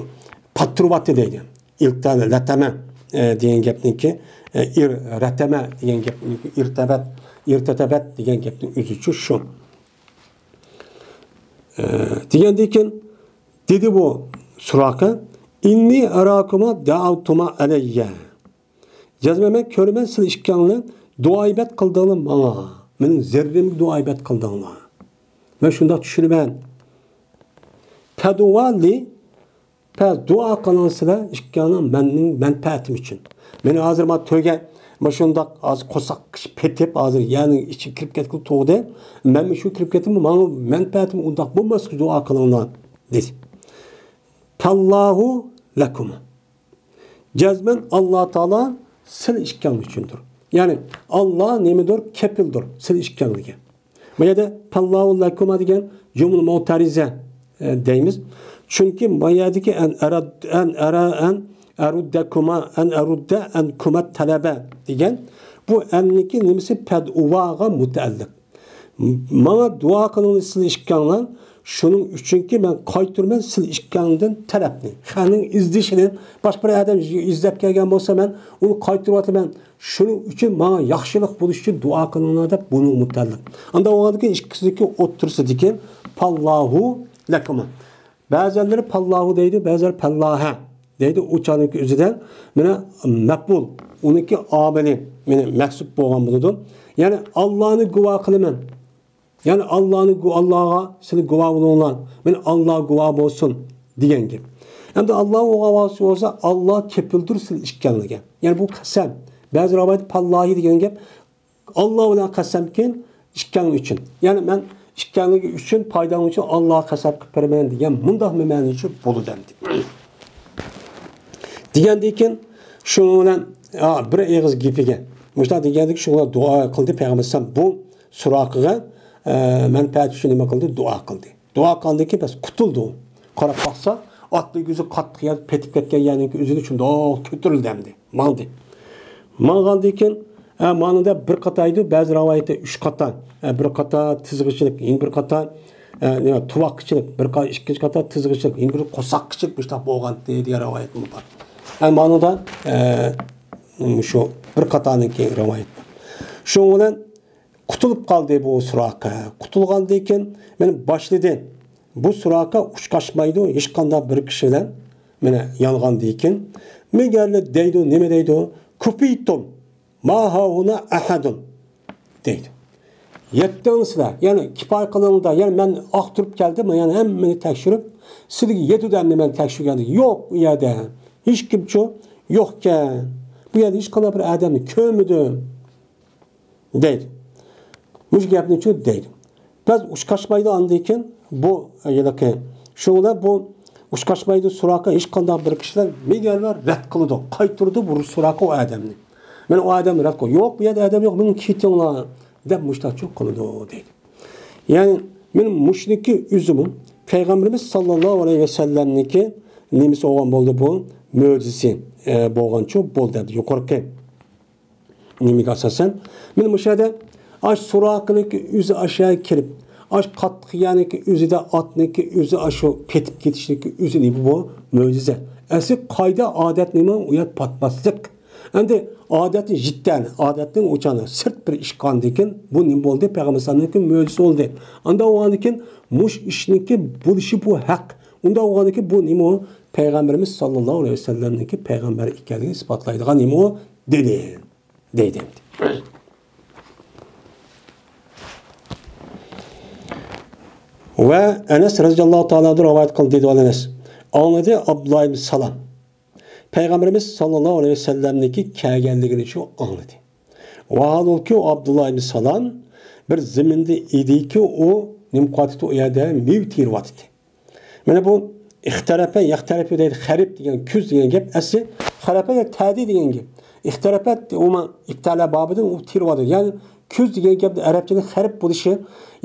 پاتتۇرۇۋاتتى دەيدۇ. ئىلتەلەتەمە، ئە، دېگەن گەپنىڭكى، ئە، ئىر رەتەمە دېگەن گەپنىڭكى ئىرتەبەت، ئىرتەتەبەت دېگەن گەپنىڭ ئۆزىچۇ شۇ. ئە، دېگەندىن كېيىن دېدى بۇ سۇراقە، ئىننى ئەراكۇما دەئەۋتۇما ئەلەييە. جەزمەن مەن كۆرىمەن سىلەر ئىككىڭلار دۇئائى بەت قىلدىڭلار ماڭا. مېنىڭ زەررىمگە دۇئائى بەت قىلدىڭلار. مەن شۇنداق چۈشىنىمەن. پەدۇۋا لى، پەس دۇئا قىلىڭ سىلەر ئىككىڭلار مەننىڭ مەنپەئەتىم ئۈچۈن. مېنى ھازىر ما تۆگە، ما شۇنداق ھازىر قورساق پېتىپ، ھازىر يەرنىڭ ئىچىگە كىرىپ كەتكىلى تۇردى. مەنمۇ شۇ كىرىپ كەتتىم، ماڭا مەنپەئەتىم ئۇنداق بولماسلىقى دۇئا قىلىڭلار، دېدى. پەللاھۇ لەكۇما. جەزمەن ئاللا تائالا سىلەر ئىككىڭلار ئۈچۈندۇر. يەنى ئاللا نېمىدۇر؟ كېپىلدۇر سىلەر ئىككىڭلارغا. بۇ يەردە پەللاھۇ لەكۇما دېگەن جۈملە مۇئتەرىزە، ئە، دەيمىز. چۈنكى بۇ يەردىكى ئەن ئەرا-، ئەن ئەرا-، ئەن ئەرۇددەكۇما، ئەن ئەرۇددە ئەنكۇمە تەلەبە دېگەن بۇ ئەننىكى نېمىسى؟ پەدۇۋاغا مۇتەئەللىق. ماڭا دۇئا قىلىڭلار سىلەر ئىككىڭلار. شۇنىڭ ئۈچۈنكى مەن قايتۇرىمەن سىلەر ئىككىڭدىن تەلەپنى. خەقنىڭ ئىزدىشىنى، باشقا بىر ئادەم ئىزدەپ كەلگەن بولسا، مەن ئۇنى قايتۇرۇۋاتىمەن. شۇنىڭ ئۈچۈن ماڭا ياخشىلىق بولۇش ئۈچۈن دۇئا قىلىڭلار دەپ بۇنىڭغا مۇتەئەللىق. ئاندىن بولغاندىكىن ئىككىسىنىڭكى ئوتتۇرىسىدىكى پاللاھۇ لەكۇما. بەزىلەر پاللاھۇ دەيدۇ، بەزىلەر پەللاھە دەيدۇ. ئۇ چاغنىڭكى ئۆزىدە مانا مەپئۇل، ئۇنىڭكى ئامىلى مانا مەھسۇپ بولغان بولىدۇ. يەنى ئاللانى گۇۋاھ قىلىمەن. يەنى ئاللانى گۇ-، ئاللاغا سىلەر گۇۋاھ بولۇڭلار. مانا ئاللا گۇۋاھ بولسۇن دېگەن گەپ. ئەمدى ئاللا گۇۋاھ بولسا، ئاللا كېپىلدۇر سىلەر ئىككىڭلارغا. يەنى بۇ قەسەم. بەزى رىۋايەتتە پاللاھى دېگەن گەپ. ئاللا بىلەن قەسەمكى ئىككىڭلار ئۈچۈن. يەنى مەن ئىككىڭلار ئۈچۈن پايداڭ ئۈچۈن ئاللاغا قەسەم قىلىپ بېرىمەن دېگەن مۇنداق مەنىچۇ بولىدۇ ئەمدى. دېگەندىن كېيىن شۇنىڭ بىلەن، ئا، بىر ئېغىز گېپىگە مۇشۇنداق دېگەندىن كېيىن شۇنىڭ بىلەن دۇئا قىلدى پەيغەمبەر ئەلەيھىسسالام بۇ سۇراقىغا، ئە، مەنپەئەت ئۈچۈن نېمە قىلدى؟ دۇئا قىلدى. دۇئا قىلغاندىن كېيىن بەس قۇتۇلدى ئۇ. قاراپ باقسا، ئاتنىڭ يۈزى قاتتىق يەر پېتىپ كەتكەن يەرنىڭكى ئۆزىدە شۇنداق كۆتۈرۈلدى ئەمدى. ماڭدى. ماڭغاندىن كېيىن، ئە، ماڭىدا بىر قاتا ئىدى، بەزى رىۋايەتتە ئۈچ قاتا. ئە، بىر قاتا تىزغىچىلىك، يەنە بىر قاتا، ئە، نېمە، تۇۋاققىچىلىك، بىر قا-، ئىككىنچى قاتا تىزغىچىلىك، يەنە بىر قورساققىچىلىك مۇشۇنداق بولغانتى دېگەن رىۋايەتمۇ بار. ئە، ماڭىدا، ئە، مۇشۇ بىر قاتانىڭكى رىۋايەت بار. شۇنىڭ بىلەن قۇتۇلۇپ قالدى بۇ سۇراقە. قۇتۇلغاندىن كېيىن مانا باشلىدى. بۇ سۇراقە ئۇچقاچمايدۇ ھېچقانداق بىر كىشى بىلەن. مانا يانغاندىن كېيىن مىگەرلى دەيدۇ، نېمە دەيدۇ؟ كۇفىتۇم ما ھاھۇنا ئەھەدۇن دەيدۇ. يەتتىڭىز سىلەر، يەنى كىپايە قىلىڭلار، يەنى مەن ئاختۇرۇپ كەلدىم، يەنى ھەممىنى تەكشۈرۈپ، سىلەرگە يەتتى ئەمدى مەن تەكشۈرگەندە يوق ئۇ يەردە. ھېچكىمچۇ يوقكەن. بۇ يەردە ھېچقانداق بىر ئادەمنى كۆرمىدىم. دەيدۇ. مۇشۇ گەپنىچۇ دەيدۇ. بەس ئۇچقاچمايدۇ ئاندىن كېيىن بۇ ھېلىقى. شۇڭا بۇ ئۇچقاچمايدۇ، سۇراقا ھېچقانداق بىر كىشىلەر مېگەرلا رەت قىلىدۇ، قايتۇرىدۇ بۇ سۇراقا ئۇ ئادەمنى. مەن ئۇ ئادەمنى رەت قىل، يوق، بۇ يەردە ئادەم يوق، مېڭىڭ كېتىڭلار، دەپ مۇشتاقچۇ قىلىدۇ دەيدۇ. يەنى مەن مۇشۇنىڭكى ئۆزىمۇ پەيغەمبىرىمىز ساللاللاھۇ ئەلەيھى ۋەسەللەمنىڭكى نېمىسى بولغان بولدى بۇ؟ مۆجىزىسى، ئە، بولغانچۇ بولدى دەپ يۇقىرىقى نېمىگە ئاساسەن؟ مانا مۇشۇ يەردە ئاش سۇراقىنىڭكى ئۆزى ئاشۇ يەرگە كىرىپ، ئاش قاتتىق يەرنىڭكى ئۆزىدە ئاتنىڭكى ئۆزى ئاشۇ پېتىپ كېتىشنىڭكى ئۆزى نېمە بۇ؟ مۆجىزە. ئەسلى قايدا ئادەت نېمە؟ ئۇ يەر پاتماسلىق. ئەمدى ئادەتنى جىددەن، ئادەتنىڭ ئوچانى سىرت بىر ئىش قىلغاندىن كېيىن بۇ نېمە بولدى؟ پەيغەمبەر ئەلەيھىسسالامنىڭكى مۆجىزىسى بولدى. ئاندا بولغاندىن كېيىن مۇشۇ ئىشنىڭكى بولۇشى بۇ ھەق. ئۇنداق بولغاندىن كېيىن بۇ نېمە؟ پەيغەمبىرىمىز ساللاللاھۇ ئەلەيھى ۋەسەللەمنىڭكى پەيغەمبەر ئىكەنلىكىنى ئىسپاتلايدىغان نېمە؟ دېدى. دەيدۇ ئەمدى. ۋە ئەنەس رەزىياللاھۇ تائالا ئەنھۇ رىۋايەت قىلدى، دەيدۇ ئەنەس. ئاڭلىدى ئابدۇللا ئىبن سالام. پەيغەمبىرىمىز ساللاللاھۇ ئەلەيھى ۋەسەللەمنىڭكى كەلگەنلىكىنى شۇ ئاڭلىدى. ۋاھالۇكى ئۇ ئابدۇللا ئىبن سالام بىر زېمىندا ئىدىكى، ئۇ نېمە قىلىۋاتىدۇ؟ ئۇ يەردە مېۋە تېرىۋاتىدۇ. مانا بۇ ئىختەرەپە، يەختەرىپۇ دەيدۇ، خەرىپ دېگەن، كۈز دېگەن گەپ، ئەسلى خەرەپە يا تەدى دېگەن گەپ. ئىختەرەپە ئۇما ئىپتەلە بابىدىن ئۇ تېرىۋاتىدۇ. يەنى كۈز دېگەن گەپنى ئەرەبچىدە خەرىپ بولۇشى،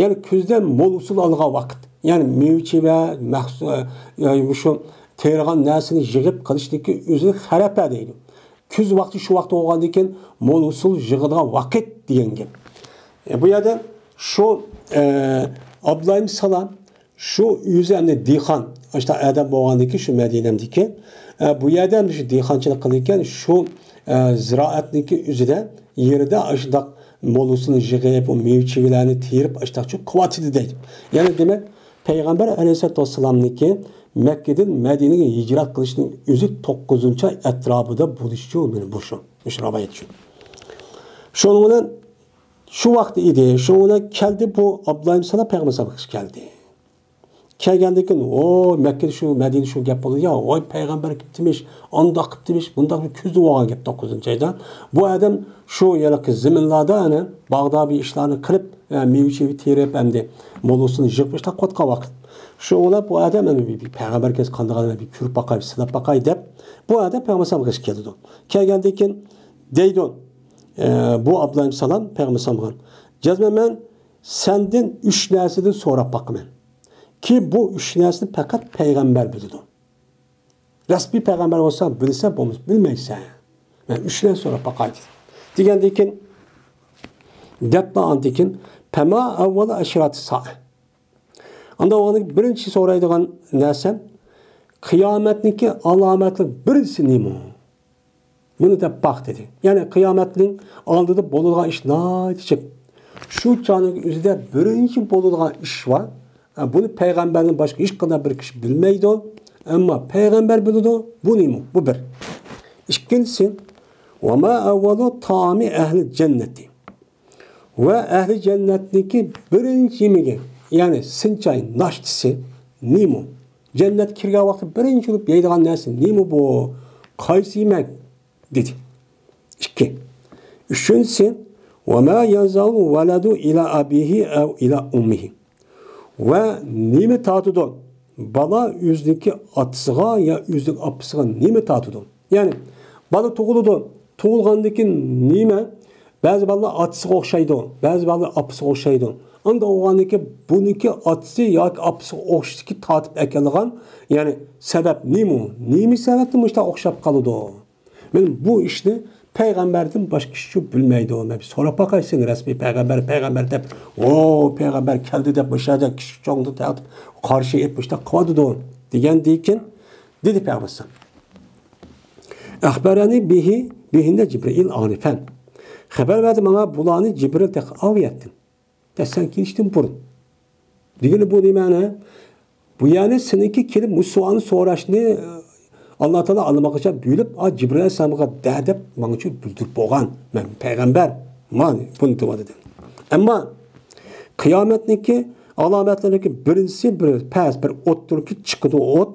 يەنى كۈزدە مول ھوسۇل ئالغان ۋاقىت. يەنى مېۋە-چېۋە، مەخسۇ-، يا مۇشۇ تېرىغان نەرسىنى يىغىپ قىلىشنىڭكى ئۆزىنى خەرەپە دەيدۇ. كۈز ۋاقتى شۇ ۋاقىت بولغاندىن كېيىن مول ھوسۇل يىغىدىغان ۋاقىت دېگەن گەپ. ئە، بۇ يەردە شۇ، ئە، ئابدۇللا ئىبن سالام شۇ ئۆزى ئەمدى دېھقان، ئاشۇنداق ئادەم بولغاندىكىن شۇ مەدىنەمدىكى، ئە، بۇ يەردە ئەمدى شۇ دېھقانچىلىق قىلىدىكەن، شۇ، ئە، زىرائەتنىڭكى ئۆزىدە، يېرىدە ئاشۇنداق مول ھوسۇلنى يىغىپ، ئۇ مېۋە-چېۋىلەرنى تېرىپ، ئاشۇنداقچۇ قىلىۋاتىدۇ دەيدۇ. يەنى دېمەك، پەيغەمبەر ئەلەيھىسسالاتۇ ۋەسسالامنىڭكى مەككىدىن مەدىنىگە ھىجرەت قىلىشنىڭ ئۆزى توققۇزىنچى ئاي ئەتراپىدا بولۇشىچۇ، مانا بۇ شۇ، مۇشۇ رىۋايەت شۇ. شۇنىڭ بىلەن شۇ ۋاقىت ئىدى. شۇنىڭ بىلەن كەلدى بۇ ئابدۇللا ئىبن سالام پەيغەمبەر ئەلەيھىسسالامغا كەلدى. كەلگەندىن كېيىن، ۋوي، مەككىدە شۇ، مەدىنىدە شۇ گەپ بولدى، يا، ۋوي، پەيغەمبەر كېتىپتىمىش، ئانداق قىپتىمىش، بۇنداق كۈزدە بولغان گەپ، توققۇزىنچى ئايدا. بۇ ئادەم شۇ ھېلىقى زېمىنلاردا، ئەنە، باغدا بىر ئىشلارنى قىلىپ، ئە، مېۋە-چېۋە تېرىپ، ئەمدى مول ھوسۇلنى يىغىپ ئىشلەپ قوتقان ۋاقىت. شۇ بولۇپ بۇ ئادەم ئەمدى بىر، بىر پەيغەمبەر كەلسە قانداق ئادەم، بىر كۆرۈپ باقاي، بىر سىناپ باقاي دەپ، بۇ ئادەم پەيغەمبەر ئەلەيھىسسالامغا كېلىدۇ. كەلگەندىن كېيىن دەيدۇ، ئە، بۇ ئابدۇللا ئىبن سالام پەيغەمبەر ئەلەيھىسسالامغا، جەزمەن مەن سەندىن ئۈچ نەرسىدىن سوراپ باقىمەن. كى بۇ ئۈچ نەرسىنى پەقەت پەيغەمبەر بىلىدۇ. رەسمىي پەيغەمبەر بولسا بىلسە، بولمىسا بىلمەيسەن. مەن ئۈچ نەرسە سوراپ باقاي دېدى. دېگەندىن كېيىن، دەپلا ئاندىن كېيىن، پەما ئەۋۋەلۇ ئەشراتى سائە. ئاندا ئۇنىڭ بىرىنچى سورايدىغان نەرسەم، قىيامەتنىڭكى ئالامەتلىرى بىرىنچىسى نېمە؟ بۇنى دەپ باق دېدى. يەنى قىيامەتنىڭ ئالدىدا بولىدىغان ئىش ناھايىتى جىق. شۇ چاغنىڭ ئۆزىدە بىرىنچى بولىدىغان ئىش بار. ئە، بۇنى پەيغەمبەردىن باشقا ھېچقانداق بىر كىشى بىلمەيدۇ. ئەمما پەيغەمبەر بىلىدۇ. بۇ نېمە؟ بۇ بىر. ئىككىنچىسى، ۋەما ئەۋۋەلۇ تائامى ئەھلى جەننەتى. ۋە ئەھلى جەننەتنىڭكى بىرىنچى يېمىكى، يەنى سىنچاي ناشتىسى نېمە؟ جەننەتكە كىرگەن ۋاقتى بىرىنچى بولۇپ يەيدىغان نەرسە نېمە بۇ؟ قايسى يېمەك؟ دېدى. ئىككى. ئۈچىنچىسى، ۋەما يەنزەئۇل ۋەلەدۇ ئىلا ئەبىھى ئەۋ ئىلا ئۇممىھى. ۋە نېمە تارتىدۇ؟ بالا ئۆزىنىڭكى ئاتىسىغا يا ئۆزىنىڭ ئاپىسىغا نېمە تارتىدۇ؟ يەنى بالا تۇغۇلىدۇ. تۇغۇلغاندىن كېيىن نېمە؟ بەزى بالىلار ئاتىسىغا ئوخشايدۇ، بەزى بالىلار ئاپىسىغا ئوخشايدۇ. ئانداق بولغاندىن كېيىن بۇنىڭكى ئاتىسى ياكى ئاپىسىغا ئوخشىشىدىكى تارتىپ ئەكېلىدىغان، يەنى سەۋەب نېمە؟ نېمە سەۋەبتىن مۇشۇنداق ئوخشاپ قالىدۇ؟ مانا بۇ ئىشنى پەيغەمبەردىن باشقا كىشى بىلمەيدۇ. مەن بىر سوراپ باقاي سېنى، رەسمىي پەيغەمبەر، پەيغەمبەر دەپ، ئو، پەيغەمبەر كەلدى دەپ، مۇشۇ يەردە كىچىك چوڭدىن تارتىپ قارشى ئېلىپ مۇشۇنداق قىلىۋاتىدۇ، دېگەندىن كېيىن دېدى پەيغەمبەر. ئەخبەرەنى بىھى، بىھىننى جىبرىئىل ئانىفەن. خەۋەر بەردى ماڭا بۇلارنى جىبرىل تېخى ئاۋۇ يەردىن. دە سەن كېلىشتىن بۇرۇن. دېگىنى بۇ نېمەنى؟ بۇ يەنى سېنىڭكى كېلىپ مۇشۇ سوئالنى سوراشنى، ئاللا تائالا ئاللىماقاچان بۇيرۇپ، ئا، جىبرىل ئەلەيھىسسالامغا دە دەپ ماڭىچۇ بىلدۈرۈپ بولغان. مەن پەيغەمبەر. مانا بۇنى دېۋاتىدۇ. ئەمما قىيامەتنىڭكى ئالامەتلىرىنىڭكى بىرىنچىسى، بىر پەس، بىر ئوتتۇرىكى چىقىدۇ ئوت،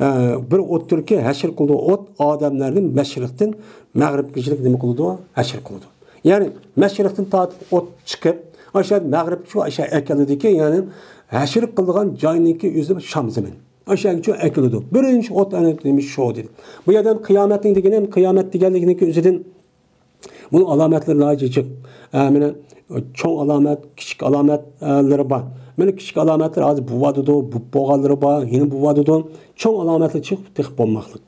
ئە، بىر ئوتتۇرىكى ھەشر قىلىدۇ ئوت، ئادەملەرنى مەشرىقتىن مەغرىبكىچىلىك نېمە قىلىدۇ؟ ھەشر قىلىدۇ. يەنى مەشرىقتىن تارتىپ ئوت چىقىپ، ئاشۇ مەغرىبچە ئاشۇ ئەكېلىدىكى، يەنى ھەشر قىلىدىغان جاينىڭكى ئۆزى شام زېمىن. ئاشۇنىڭ ئەكېلىدۇ. بىرىنچى ئوت ئەنە نېمە شۇ دېدى. بۇ يەردە قىيامەتنىڭ دېگىنى، قىيامەت دېگەنلىكىنىڭكى ئۆزىدىن بۇنىڭ ئالامەتلىرى ناھايىتى جىق. ئە، مانا، چوڭ ئالامەت، كىچىك ئالامەتلىرى بار. مانا، كىچىك ئالامەتلەر ھازىر بولۇۋاتىدۇ، بولۇپ بولغانلىرى بار، يەنە بولۇۋاتىدۇ. چوڭ ئالامەتلەر چىقىپ تېخى بولماقلىق.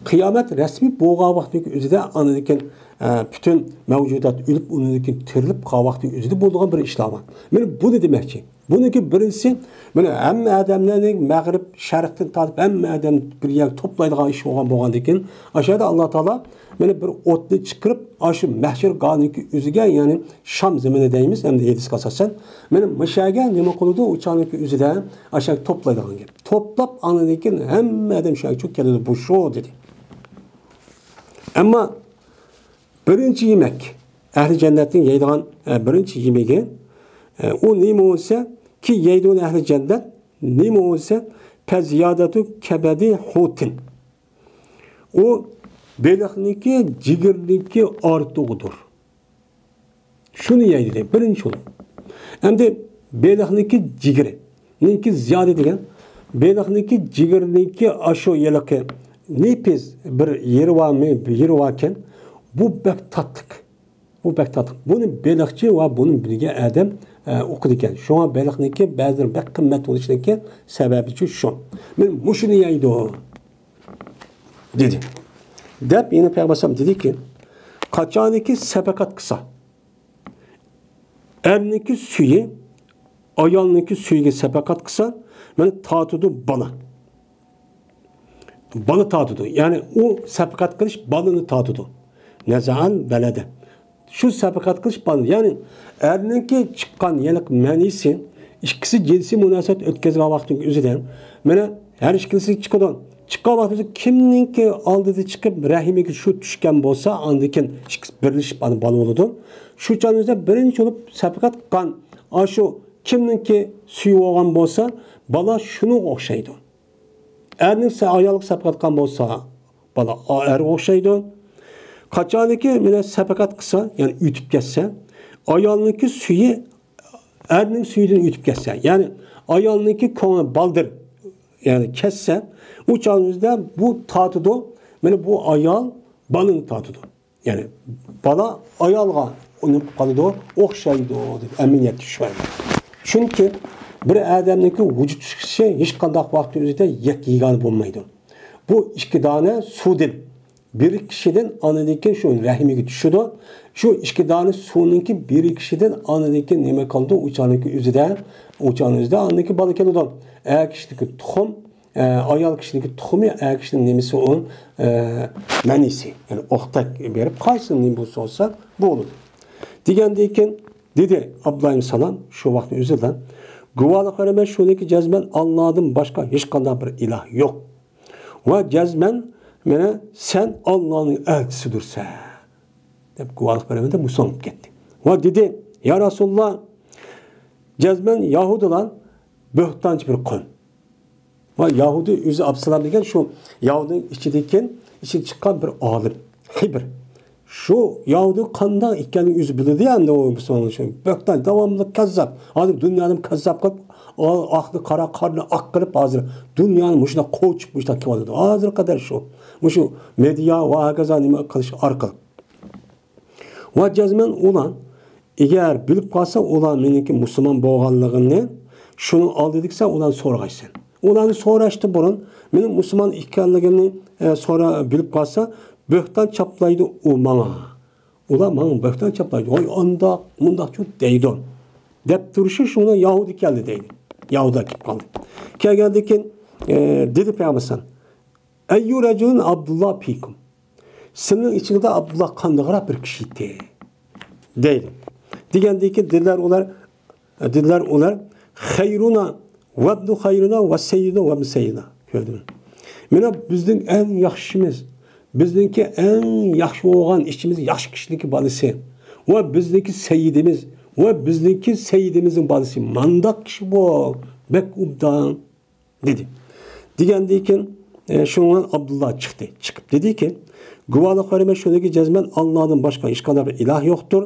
قىيامەت رەسمىي بولغان ۋاقتىنىڭ ئۆزىدە، ئاندىن كېيىن، ئە، پۈتۈن مەۋجۇدات ئۆلۈپ، ئۇنىڭدىن كېيىن تىرىلىپ قالغان ۋاقتىنىڭ ئۆزىدە بولىدىغان بىر ئىشلار بار. مانا بۇنى دېمەكچى. بۇنىڭكى بىرىنچىسى، مانا ھەممە ئادەملەرنى مەغرىب، شەرقتىن تارتىپ ھەممە ئادەم بىر يەرگە توپلايدىغان ئىش بولغان، بولغاندىن كېيىن، ئاشۇ يەردە ئاللا تائالا مانا بىر ئوتنى چىقىرىپ، ئاشۇ مەھشەر گاھىنىڭكى ئۆزىگە، يەنى شام زېمىنى دەيمىز، ئەمدى ھەدىسكە ئاساسەن، مانا مۇشۇ يەرگە نېمە قىلىدۇ؟ ئۇ چاغنىڭكى ئۆزىدە ئاشۇ يەرگە توپلايدىغان گەپ. توپلاپ، ئاندىن كېيىن ھەممە ئادەم شۇ يەرگە چۈشۈپ كېلىدۇ، بۇ شۇ دېدى. ئەمما بىرىنچى يېمەك، ئەھلى جەننەتنىڭ يەيدىغان، ئە، بىرىنچى يېمىكى، ئە، ئۇ نېمە بولسا، كى يەيدۇ ئەھلى جەننەت، نېمە بولسا، پەزىيادەتۇ كەبەدى ھۇتىن. ئۇ بېلىقنىڭكى جىگىرىنىڭكى ئارتۇقىدۇر. شۇنى يەيدۇ دەيدۇ، بىرىنچى بولۇپ. ئەمدى بېلىقنىڭكى جىگىرىنىڭكى زىيادە دېگەن، بېلىقنىڭكى جىگىرىنىڭكى ئاشۇ ھېلىقى نېپىز بىر يېرى بارمۇ، بىر يېرى باركەن، بۇ بەك تاتلىق. بۇ بەك تاتلىق. بۇنى بېلىقچى ۋە بۇنى بىلگەن ئادەم، ئە، ئۇقىدىكەن. شۇڭا بېلىقنىڭكى بەزىلىرى بەك قىممەت بولۇشىنىڭكى سەۋەبى شۇ. مۇشۇنى يەيدۇ دېدى. دەپ يەنە پەيغەمبەر ئەلەيھىسسالام دېدىكى، قاچانكى سەپەقەت قىلسا، ئەرنىڭكى سۈيى ئايالنىڭكى سۈيىگە سەپەقەت قىلسا، مانا تارتىدۇ بالا. بالا تارتىدۇ. يەنى ئۇ سەپەقەت قىلىش بالىنى تارتىدۇ. نەزەئەل ۋەلەدە. شۇ سەپەقەت قىلىش بالىنى. يەنى ئەرنىڭكى چىققان يەنى مەنىسى، ئىككىسى جىنسىي مۇناسىۋەت ئۆتكۈزگەن ۋاقىتنىڭ ئۆزىدە، مانا ھەر ئىككىلىسى چىقىدۇ. چىققان ۋاقتىدا كىمنىڭكى ئالدىدا چىقىپ رەھىمىگە شۇ چۈشكەن بولسا، ئاندىن كېيىن ئىككىسى بىرلىشىپ ئانا بالا بولىدۇ. شۇ چاغدا بىرىنچى بولۇپ سەپەقەت قىلغان ئاشۇ كىمنىڭكى سۈيى بولغان بولسا، بالا شۇنىڭغا ئوخشايدۇ. ئەرنىڭ سە-، ئايالغا سەپەقەت قىلغان بولسا، بالا ئا-، ئەرگە ئوخشايدۇ. قاچانكى مانا سەپەقەت قىلسا، يەنى ئۆتۈپ كەتسە، ئايالنىڭكى سۈيى ئەرنىڭ سۈيىدىن ئۆتۈپ كەتسە، يەنى ئايالنىڭكى كۆڭلى بالدۇر، يەنى كەتسە، ئۇ چاغنىڭدا بۇ تارتىدۇ، مانا بۇ ئايال بالىنى تارتىدۇ. يەنى بالا ئايالغا ئۇنىپ قالىدۇ، ئوخشايدۇ دەپ ئەمەلىيەتتە چۈشەندى. چۈنكى بىر ئادەمنىڭكى ۋۇجۇد چىقىشى ھېچقانداق ۋاقىتنىڭ ئۆزىدە يەككە يېگانە بولمايدۇ. بۇ ئىككى دانە سۇدىن بىر كىشىدىن ئاندىن كېيىن شۇ رەھىمىگە چۈشىدۇ. شۇ ئىككى دانە سۇنىڭكى بىر كىشىدىن ئاندىن كېيىن نېمە قىلىدۇ؟ ئۇ چاغنىڭكى ئۆزىدە، ئۇ چاغنىڭ ئۆزىدە ئاندىن كېيىن بالا كېلىدۇ. ئەر كىشىدىكى تۇخۇم، ئە، ئايال كىشىنىڭكى تۇخۇمى، ئەر كىشىنىڭ نېمىسى ئۇ، ئە، مەنىسى. يەنى ئوقتەك بېرىپ قايسىنىڭ نېمە بولسا بولسا بولىدۇ. دېگەندىن كېيىن دېدى ئابدۇللا ئىبن سالام شۇ ۋاقىتنىڭ ئۆزىدە، گۇۋاھلىق بېرىمەن شۇنىڭكى جەزمەن ئاللادىن باشقا ھېچقانداق بىر ئىلاھ يوق. ۋە جەزمەن مانا سەن ئاللانىڭ ئەلچىسىدۇرسەن دەپ گۇۋاھلىق بېرىمەن دەپ مۇسۇلمان بولۇپ كەتتى. ۋە دېدى، يا رەسۇلاللا، جەزمەن يەھۇدىيلار بۆھتانچى بىر قوم. ۋە يەھۇدىي ئۆزى ئابدۇسالام دېگەن شۇ يەھۇدىينىڭ ئىچىدىكى، ئىچىدىن چىققان بىر ئالىم، خىبىر. شۇ يەھۇدىي قانداق ئىكەنلىكىنى ئۆزى بىلىدۇ ئەمدى ئۇ مۇسۇلمان ئۈچۈن. بۆھتان، داۋاملىق كەززاپ. ھازىر دۇنيانى كەززاپ قىلىپ، ئا-، ئاقنى قارا، قارىنى ئاق قىلىپ، ھازىر دۇنيانى مۇشۇنداق قوچۇپ، مۇشۇنداق كېلىۋاتىدۇ. ھازىرغا قەدەر شۇ. مۇشۇ مېدىيا ۋە ھاكازا نېمە قىلىش ئارقىلىق. ۋە جەزمەن ئۇلار، ئەگەر بىلىپ قالسا، ئۇلار مېنىڭكى مۇسۇلمان بولغانلىقىمنى شۇنىڭ ئالدىدىكىسە ئۇلارنى سورىغايسەن. ئۇلارنى سوراشتىن بۇرۇن، مېنىڭ مۇسۇلمان ئىكەنلىكىمنى، ئە، سورا-، بىلىپ قالسا، بۆھتان چاپلايدۇ ئۇ ماڭا. ئۇلار ماڭا بۆھتان چاپلايدۇ. ۋاي، ئانداق، مۇنداقچۇ دەيدۇ. دەپ تۇرۇشى شۇڭا يەھۇدىي كەلدى دەيدۇ. يەھۇدىيلار كېلىپ قالدى. كەلگەندىن كېيىن، ئە، دېدى پەيغەمبەر ئەلەيھىسسالام، ئەييۇ رەجۇلىن ئابدۇللا فىكۇم. سىلىنىڭ ئىچىڭىزدە ئابدۇللا قانداقراق بىر كىشى ئىدى؟ دەيدۇ. دېگەندىن كېيىن دېدىلەر ئۇلار، دېدىلەر ئۇلار، خەيرۇنا ۋەبنۇ خەيرۇنا ۋە سەييىدۇنا ۋەبنۇ سەييىدىنا. كۆردۈڭمۇ؟ مانا بىزنىڭ ئەڭ ياخشىمىز، بىزنىڭكى ئەڭ ياخشى بولغان ئىچىمىز ياخشى كىشىنىڭكى بالىسى ۋە بىزنىڭكى سەييىدىمىز، ۋە بىزنىڭكى سەييىدىمىزنىڭ بالىسى مانداق كىشى بۇ، بەك ئوبدان، دېدى. دېگەندىن كېيىن، ئە، شۇنىڭ بىلەن ئابدۇللا چىقتى. چىقىپ دېدىكى، گۇۋاھلىق بېرىمەن شۇنىڭكى جەزمەن ئاللادىن باشقا ھېچقانداق بىر ئىلاھ يوقتۇر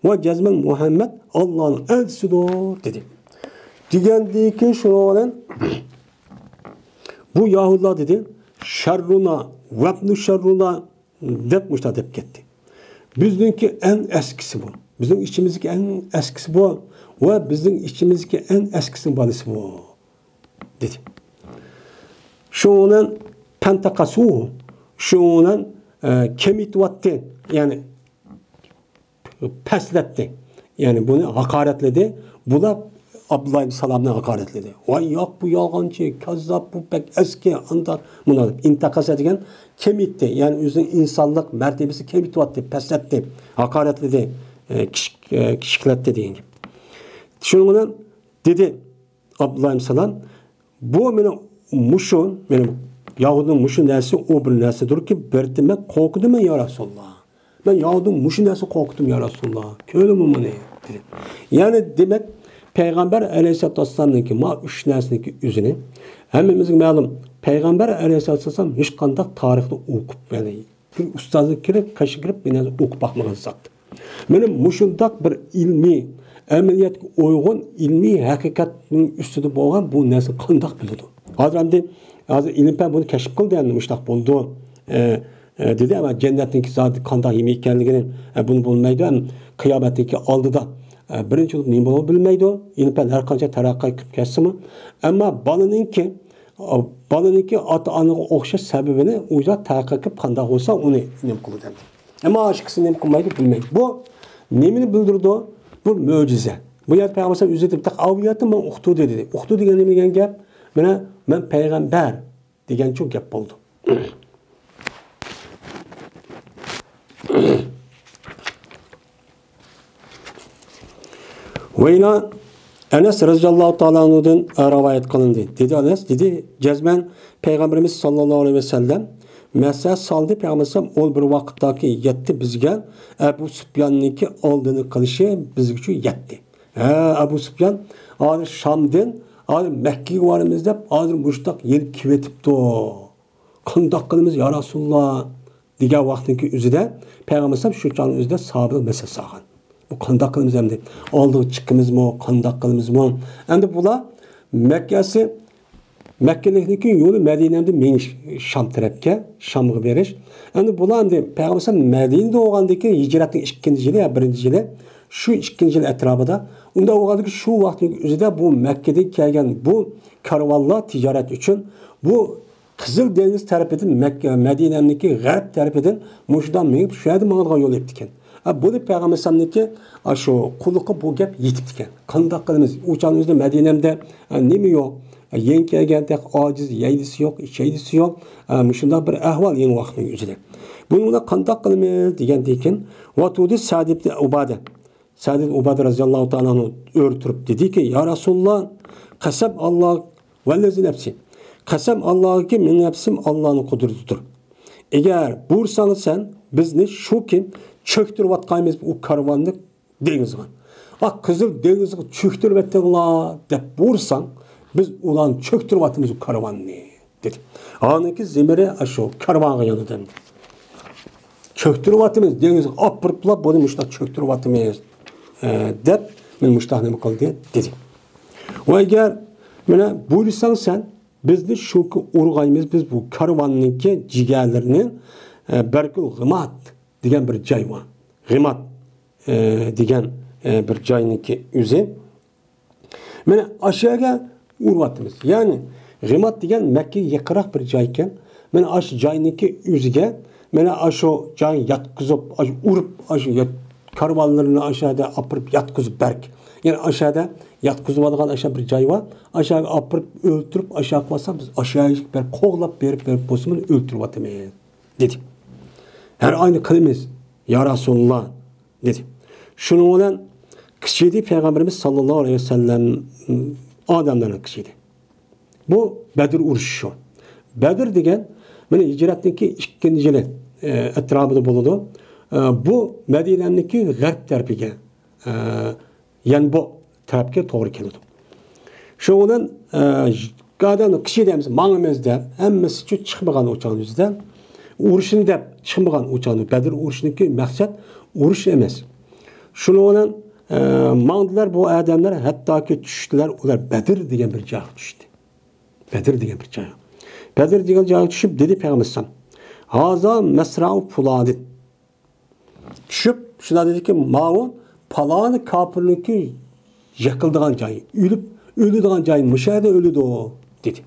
ۋە جەزمەن مۇھەممەد ئاللانىڭ ئەلچىسىدۇر، دېدى. دېگەندىن كېيىن شۇنىڭ بىلەن بۇ يەھۇدىيلار دېدى، شەررۇنا ۋەبنۇ شەررۇنا، دەپ مۇشۇنداق دەپ كەتتى. بىزنىڭكى ئەڭ ئەسكىسى بۇ. بىزنىڭ ئىچىمىزدىكى ئەڭ ئەسكىسى بۇ ۋە بىزنىڭ ئىچىمىزدىكى ئەڭ ئەسكىسىنىڭ بالىسى بۇ، دېدى. شۇنىڭ بىلەن پەنتەقەسۇ، شۇنىڭ بىلەن، ئە، كېمىتىۋەتتى، يەنى پەسلەتتى. يەنى بۇنى ھاقارەتلىدى. بۇلار ئابدۇللا ئىبن سالامنى ھاقارەتلىدى. ۋاي ياق، بۇ يالغانچى، كاززاپ، بۇ بەك ئەسكى، ئانداق، مۇنداق دەپ ئىنتەقەسە دېگەن كېمىتتى. يەنى ئۆزىنىڭ ئىنسانلىق مەرتىبىسى كېمىتىۋەتتى، پەسلەتتى، ھاقارەتلىدى، ئە، كىچىك-، ئە، كىچىكلەتتى دېگەن گەپ. شۇنىڭ بىلەن دېدى ئابدۇللا ئىبن سالام، بۇ مېنىڭ مۇشۇ، مېنىڭ يەھۇدىينىڭ مۇشۇ نەرسىسى ئۇ بىر نەرسىدۇركى، بىردىن مەن قورقىدىمەن يا رەسۇلاللا. مەن يەھۇدىينىڭ مۇشۇ نەرسىسى قورقۇتتۇم يا رەسۇلاللا. كۆرۈڭمۇ مۇنى، دېدى. يەنى دېمەك، پەيغەمبەر ئەلەيھىسسالاتۇ ۋەسسالامنىڭكى ما ئۈچ نەرسىنىڭكى ئۆزىنى ھەممىمىزگە مەلۇم. پەيغەمبەر ئەلەيھىسسالاتۇ ۋەسسالام ھېچقانداق تارىخنى ئوقۇپ، يەنى بىر ئۇستازغا كىرىپ، قېشىغا كىرىپ، بىر نەرسە ئوقۇپ باقمىغان زات. مېنىڭ مۇشۇنداق بىر ئىلمىي، ئەمەلىيەتكە ئۇيغۇن ئىلمىي ھەقىقەتنىڭ ئۈستىدە بولغان بۇ نەرسىنى قانداق بىلىدۇ؟ ھازىر ئەمدى، ھازىر ئىلىم پەن بۇنى كەشىپ قىلدى، ئەمدى مۇشۇنداق بولىدۇ، ئە، ئە، دېدى. ئەمما جەننەتنىڭكى زادى قانداق نېمە ئىكەنلىكىنى، ئە، بۇنى بىلمەيدۇ. ھەم قىيامەتتىكى ئالدىدا، ئە، بىرىنچى بولۇپ نېمە بولىدۇ بىلمەيدۇ. ئىلىم پەن ھەر قانچە تەرەققىي قىلىپ كەتسىمۇ. ئەمما بالىنىڭكى، ئە، بالىنىڭكى ئاتا-ئانىغا ئوخشاش سەۋەبىنى ئۇ يەر تەھقىق قىلىپ قانداق بولسا ئۇنى نېمە قىلىدۇ ئەمدى. ئەمما ئاشۇ ئىككىسىنى نېمە قىلمايدۇ، بىلمەيدۇ. بۇ نېمىنى بىلدۈرىدۇ؟ بۇ مۆجىزە. بۇ يەردە پەيغەمبەر ئۆزى دېدى، ئاۋۇ يەردە مەن ئۇقتۇ دېدى. ئۇقتۇ دېگەن نېمە دېگەن گەپ؟ مانا، مەن پەيغەمبەر دېگەنچۇ گەپ بولىدۇ. ۋەيلا ئەنەس رەزىياللاھۇ تائالا ئەنھۇدىن رىۋايەت قىلىندى. دېدى ئەنەس، دېدى، جەزمەن پەيغەمبىرىمىز ساللاللاھۇ ئەلەيھى ۋەسەللەم مەسلىھەت سالدى. پەيغەمبىرىمىز ئۇ بىر ۋاقىتتاكى يەتتى بىزگە ئەبۇ سۇپياننىڭكى ئالدىنى قىلىشى بىزگىچۇ يەتتى. ھە، ئەبۇ سۇپيان ھازىر شامدىن ھازىر مەككىگە بارىمىز دەپ ھازىر مۇشۇنداق يېلىپ كېلىۋېتىپتۇ. قانداق قىلىمىز يا رەسۇلاللا؟ دېگەن ۋاقىتنىڭكى ئۆزىدە پەيغەمبەر ئەلەيھىسسالام شۇ چاغنىڭ ئۆزىدە ساھابىغا مەسلىھەت سالغان. بۇ قانداق قىلىمىز ئەمدى؟ ئالدىغا چىقىمىزمۇ؟ قانداق قىلىمىزمۇ؟ ئەمدى بۇلار مەككەسى، مەككىلىكنىڭكى يولى مەدىنەدىن مېڭىش، شام تەرەپكە، شامغا بېرىش. ئەمدى بۇلار ئەمدى پەيغەمبەر ئەلەيھىسسالام مەدىنىدە بولغاندىن كېيىن ھىجرەتنىڭ ئىككىنچى يىلى يا بىرىنچى يىلى، شۇ ئىككىنچى يىل ئەتراپىدا. ئۇنداق بولغاندىكىن شۇ ۋاقىتنىڭ ئۆزىدە بۇ مەككىدىن كەلگەن بۇ كارۋانلار تىجارەت ئۈچۈن بۇ قىزىل دېڭىز تەرىپىدىن مەككە، مەدىنەنىڭكى غەرب تەرىپىدىن مۇشۇنداق مېڭىپ، شۇ يەردىن ماڭىدىغان يول ئېپتىكەن. ئە، بۇنى پەيغەمبەر ئەلەيھىسسالامنىڭكى، ئە، شۇ قۇلىقىغا بۇ گەپ يېتىپتىكەن. قانداق قىلىمىز؟ ئۇ چاغنىڭ ئۆزىدە مەدىنەمدە، ئە، نېمە يوق؟ ئە، يېڭى كەلگەن تېخى ئاجىز، يەيلىسى يوق، ئىچەيلىسى يوق. ئە، مۇشۇنداق بىر ئەھۋال يېڭى ۋاقىتنىڭ ئۆزىدە. بۇنى بۇلار قانداق قىلىمىز دېگەندىن كېيىن، ۋاتۇدى سەئد ئىبنى ئۇبادە. سەئد ئىبن ئۇبادە رەزىياللاھۇ تائالا ئەنھۇ ئۆرە تۇرۇپ دېدىكى، يا رەسۇلاللا، قەسەم ئاللا ۋەللەزى نەپسى. قەسەم ئاللاغىكى مېنىڭ نەپسىم ئاللانىڭ قۇدرىتىدۇر. ئەگەر بۇيرۇساڭ سەن، بىزنى شۇكى چۆكتۈرۈۋاتقايمىز ئۇ كارۋاننى دېڭىزغا. ئا، قىزىل دېڭىزغا چۆكتۈرۈۋەتتىڭلار دەپ بۇيرۇساڭ، بىز ئۇلارنى چۆكتۈرۈۋاتىمىز ئۇ كارۋاننى. دېدى. ئانىڭكى زېمىرى ئاشۇ كارۋانغا يانىدۇ ئەمدى. چۆكتۈرۈۋاتىمىز، دېڭىزغا ئاپىرىپلا، بۇنى مۇشۇنداق چۆكتۈرۈۋاتىمىز، ئە، دەپ، مېنى مۇشۇنداق نېمە قىلدى، دېدى. ۋە ئەگەر، مانا، بۇيرۇساڭ سەن، بىزنى شۇكى ئۇرغايمىز، بىز بۇ كارۋاننىڭكى جىگەرلىرىنى، ئە، بەركۇل غىمات دېگەن بىر جاي بار. غىمات، ئە، دېگەن، ئە، بىر جاينىڭكى ئۆزى. مانا ئاشۇ يەرگە ئۇرۇۋاتىمىز. يەنى غىمات دېگەن مەككىگە يېقىنراق بىر جاي ئىكەن. مانا ئاشۇ جاينىڭكى ئۆزىگە، مانا ئاشۇ جاينى ياتقۇزۇپ، ئاشۇ ئۇرۇپ، ئاشۇ يات-، كارۋانلىرىنى ئاشۇ يەردە ئاپىرىپ ياتقۇزۇپ بەرك. يەنى ئاشۇ يەردە ياتقۇزۇۋالغان ئاشۇ بىر جاي بار. ئاشۇ يەرگە ئاپىرىپ ئۆلتۈرۈپ، ئاشۇ يەرگە قويسام، بىز ئاشۇ يەرگە بېرىپ قوغلاپ بېرىپ، بېرىپ بولسىمۇ ئۆلتۈرۈۋاتىمىز، دېدى. ھەر ئاينى قىلىمىز، يا رەسۇلاللا. دېدى. شۇنىڭ بىلەن قىچىدى پەيغەمبىرىمىز ساللاللاھۇ ئەلەيھى ۋەسەللەم ئادەملەرنى قىچىدى. بۇ بەدر ئۇرۇشى شۇ. بەدر دېگەن مانا ھىجرەتنىڭكى ئىككىنچى يىلى، ئە، ئەتراپىدا بولىدۇ. ئە، بۇ مەدىنەنىڭكى غەرب تەرىپىگە، ئە، يەنبۇ تەرەپكە توغرا كېلىدۇ. شۇنىڭ بىلەن، ئە، ئادەم كىشى دەيمىز، ماڭىمىز دەپ، ھەممىسى چىقمىغان ئۇ چاغنىڭ ئۆزىدە، ئۇرۇشنى دەپ چىقمىغان ئۇ چاغنىڭ، بەدر ئۇرۇشىنىڭكى مەقسەت ئۇرۇش ئەمەس. شۇنىڭ بىلەن، ئە، ماڭدىلار بۇ ئادەملەر، ھەتتاكى چۈشتىلەر، ئۇلار بەدر دېگەن بىر جايغا چۈشتى. بەدر دېگەن بىر جايغا. بەدر دېگەن جايغا چۈشۈپ، دېدى پەيغەمبەر ئەلەيھىسسالام، «ھازا مەسرەئۇ پۇلانىن.» چۈشۈپ، شۇنداق دېدىكى، «ماۋۇ پالانى كاپىرنىڭكى يىقىلىدىغان جايى، ئۆلۈپ، ئۆلىدىغان جايى مۇشۇ يەردە ئۆلىدۇ» دېدى.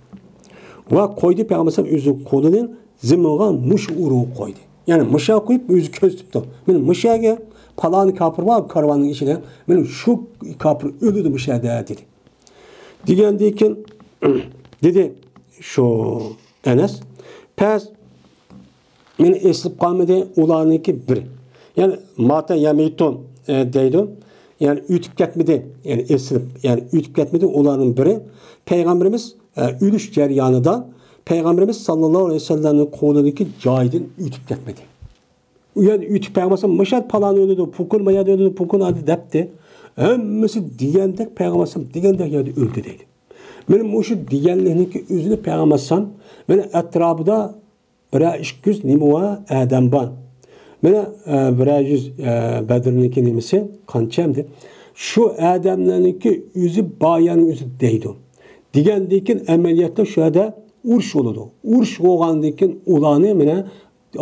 ۋە قويدى پەيغەمبەر ئەلەيھىسسالام ئۆزىنىڭ قولىنى زېمىنغا مۇشۇ ئورۇنغا قويدى. يەنى مۇشۇ يەرگە قويۇپ ئۆزى كۆرسىتىپتۇ. مانا مۇشۇ يەرگە پالانى كاپىر بار، كارۋاننىڭ ئىچىدە، مانا شۇ كاپىر ئۆلىدۇ مۇشۇ يەردە دېدى. دېگەندىن كېيىن دېدى شۇ ئەنەس، پەس مېنى ئېسىلىپ قالمىدى ئۇلارنىڭكى بىرى. يەنى ماتا يەمىتۇن، ئە، دەيدۇ. يەنى ئۆتۈپ كەتمىدى. يەنى ئېسىلىپ، يەنى ئۆتۈپ كەتمىدى ئۇلارنىڭ بىرى. پەيغەمبىرىمىز، ئە، ئۆلۈش جەريانىدا پەيغەمبىرىمىز ساللاللاھۇ ئەلەيھى ۋەسەللەمنىڭ قولىدىكى جايىدىن ئۆتۈپ كەتمىدى. ئۇ يەردە ئۆتۈپ پەيغەمبەر مۇشۇ يەردە پالان ئۆلىدۇ، پۇكۇن ما يەردە ئۆلىدۇ، پۇكۇن ئادى دەپتى. ھەممىسى دېگەندەك پەيغەمبەر دېگەندەك يەردە ئۆلدى دەيدۇ. مانا مۇشۇ دېگەنلىكنىڭكى ئۆزىنى پەيغەمبەر ئەلەيھىسسالام، مانا ئەتراپىدا بىرەر ئىككى يۈز نېمە بار ئادەم بار. مانا، ئە، بىرەر يۈز، ئە، بەدرنىڭكى نېمىسى قانچە ئەمدى؟ شۇ ئادەملەرنىڭكى ئۆزى بار يەرنىڭ ئۆزى دەيدۇ. دېگەندىن كېيىن ئەمەلىيەتتە شۇ يەردە ئۇرۇش بولىدۇ. ئۇرۇش بولغاندىن كېيىن ئۇلارنى مانا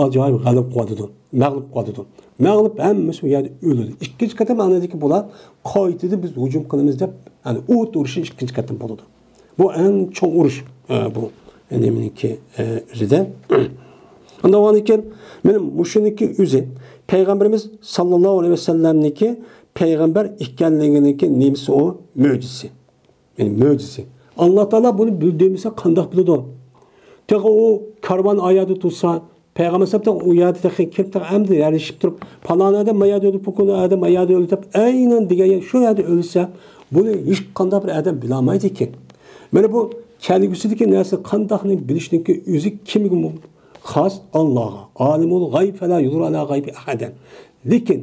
ئاجايىپ غەلىبە قىلىۋاتىدۇ، مەغلۇپ قىلىۋاتىدۇ. مەغلۇپ ھەممىسى بۇ يەردە ئۆلىدۇ. ئىككىنچى قېتىم ئاندىكى بۇلار قايتىدىن بىز ھۇجۇم قىلىمىز دەپ، يەنى ئوت ئۇرۇشى ئىككىنچى قېتىم بولىدۇ. بۇ ئەڭ چوڭ ئۇرۇش، ئە، بۇ نېمىنىڭكى، ئە، ئۆزىدە. ئۇنداق بولغاندىكىن، مانا مۇشۇنىڭكى ئۆزى پەيغەمبىرىمىز ساللاللاھۇ ئەلەيھى ۋەسەللەمنىڭكى پەيغەمبەر ئىكەنلىكىنىڭكى نېمىسى ئۇ؟ مۆجىزىسى. يەنى مۆجىزىسى. ئاللا تائالا بۇنى بىلدۈرمىسە قانداق بىلىدۇ؟ تېخى ئۇ كارۋان ئاياغدا تۇرسا، پەيغەمبەر ئەلەيھىسسالام تېخى ئۇ يەردە تېخى كىم تېخى ئەمدى يەرلىشىپ تۇرۇپ، پالان ئادەم ما يەردە ئۆلدى، پۇكۇن ئادەم ما يەردە ئۆلدى دەپ، ئەينەن دېگەن يەر شۇ يەردە ئۆلسە، بۇنى ھېچقانداق بىر ئادەم بىلەلمەيدىكەن. مانا بۇ كەلگۈسىدىكى نەرسە قانداقنى بىلىشنىڭكى ئۆزى كىمگە خاس؟ ئاللاغا. ئالىمۇل غەيب فەلا يۇزھىرۇ ئەلا غەيبىھى ئەھەدەن. لېكىن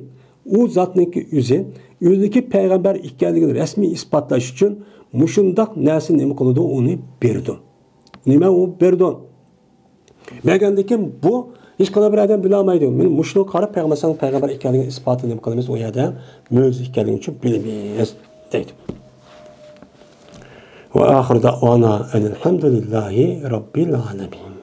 ئۇ زاتنىڭكى ئۆزى، ئۆزىنىڭكى پەيغەمبەر ئىكەنلىكىنى رەسمىي ئىسپاتلاش ئۈچۈن مۇشۇنداق نەرسە نېمە قىلىدۇ؟ ئۇنى بېرىدۇ. نېمە ئۇ بېرىدۇ؟ بەرگەندىن كېيىن بۇ ھېچقانداق بىر ئادەم بىلەلمەيدۇ. مانا مۇشۇنىڭغا قاراپ پەيغەمبەر ئەلەيھىسسالام پەيغەمبەر ئىكەنلىكىنى ئىسپاتى نېمە قىلىمىز؟ ئۇ يەردە مۆجىزە ئىكەنلىكى ئۈچۈن بىلىمىز دەيدۇ. وآخر دعوانا أن الحمد لله رب العالمين.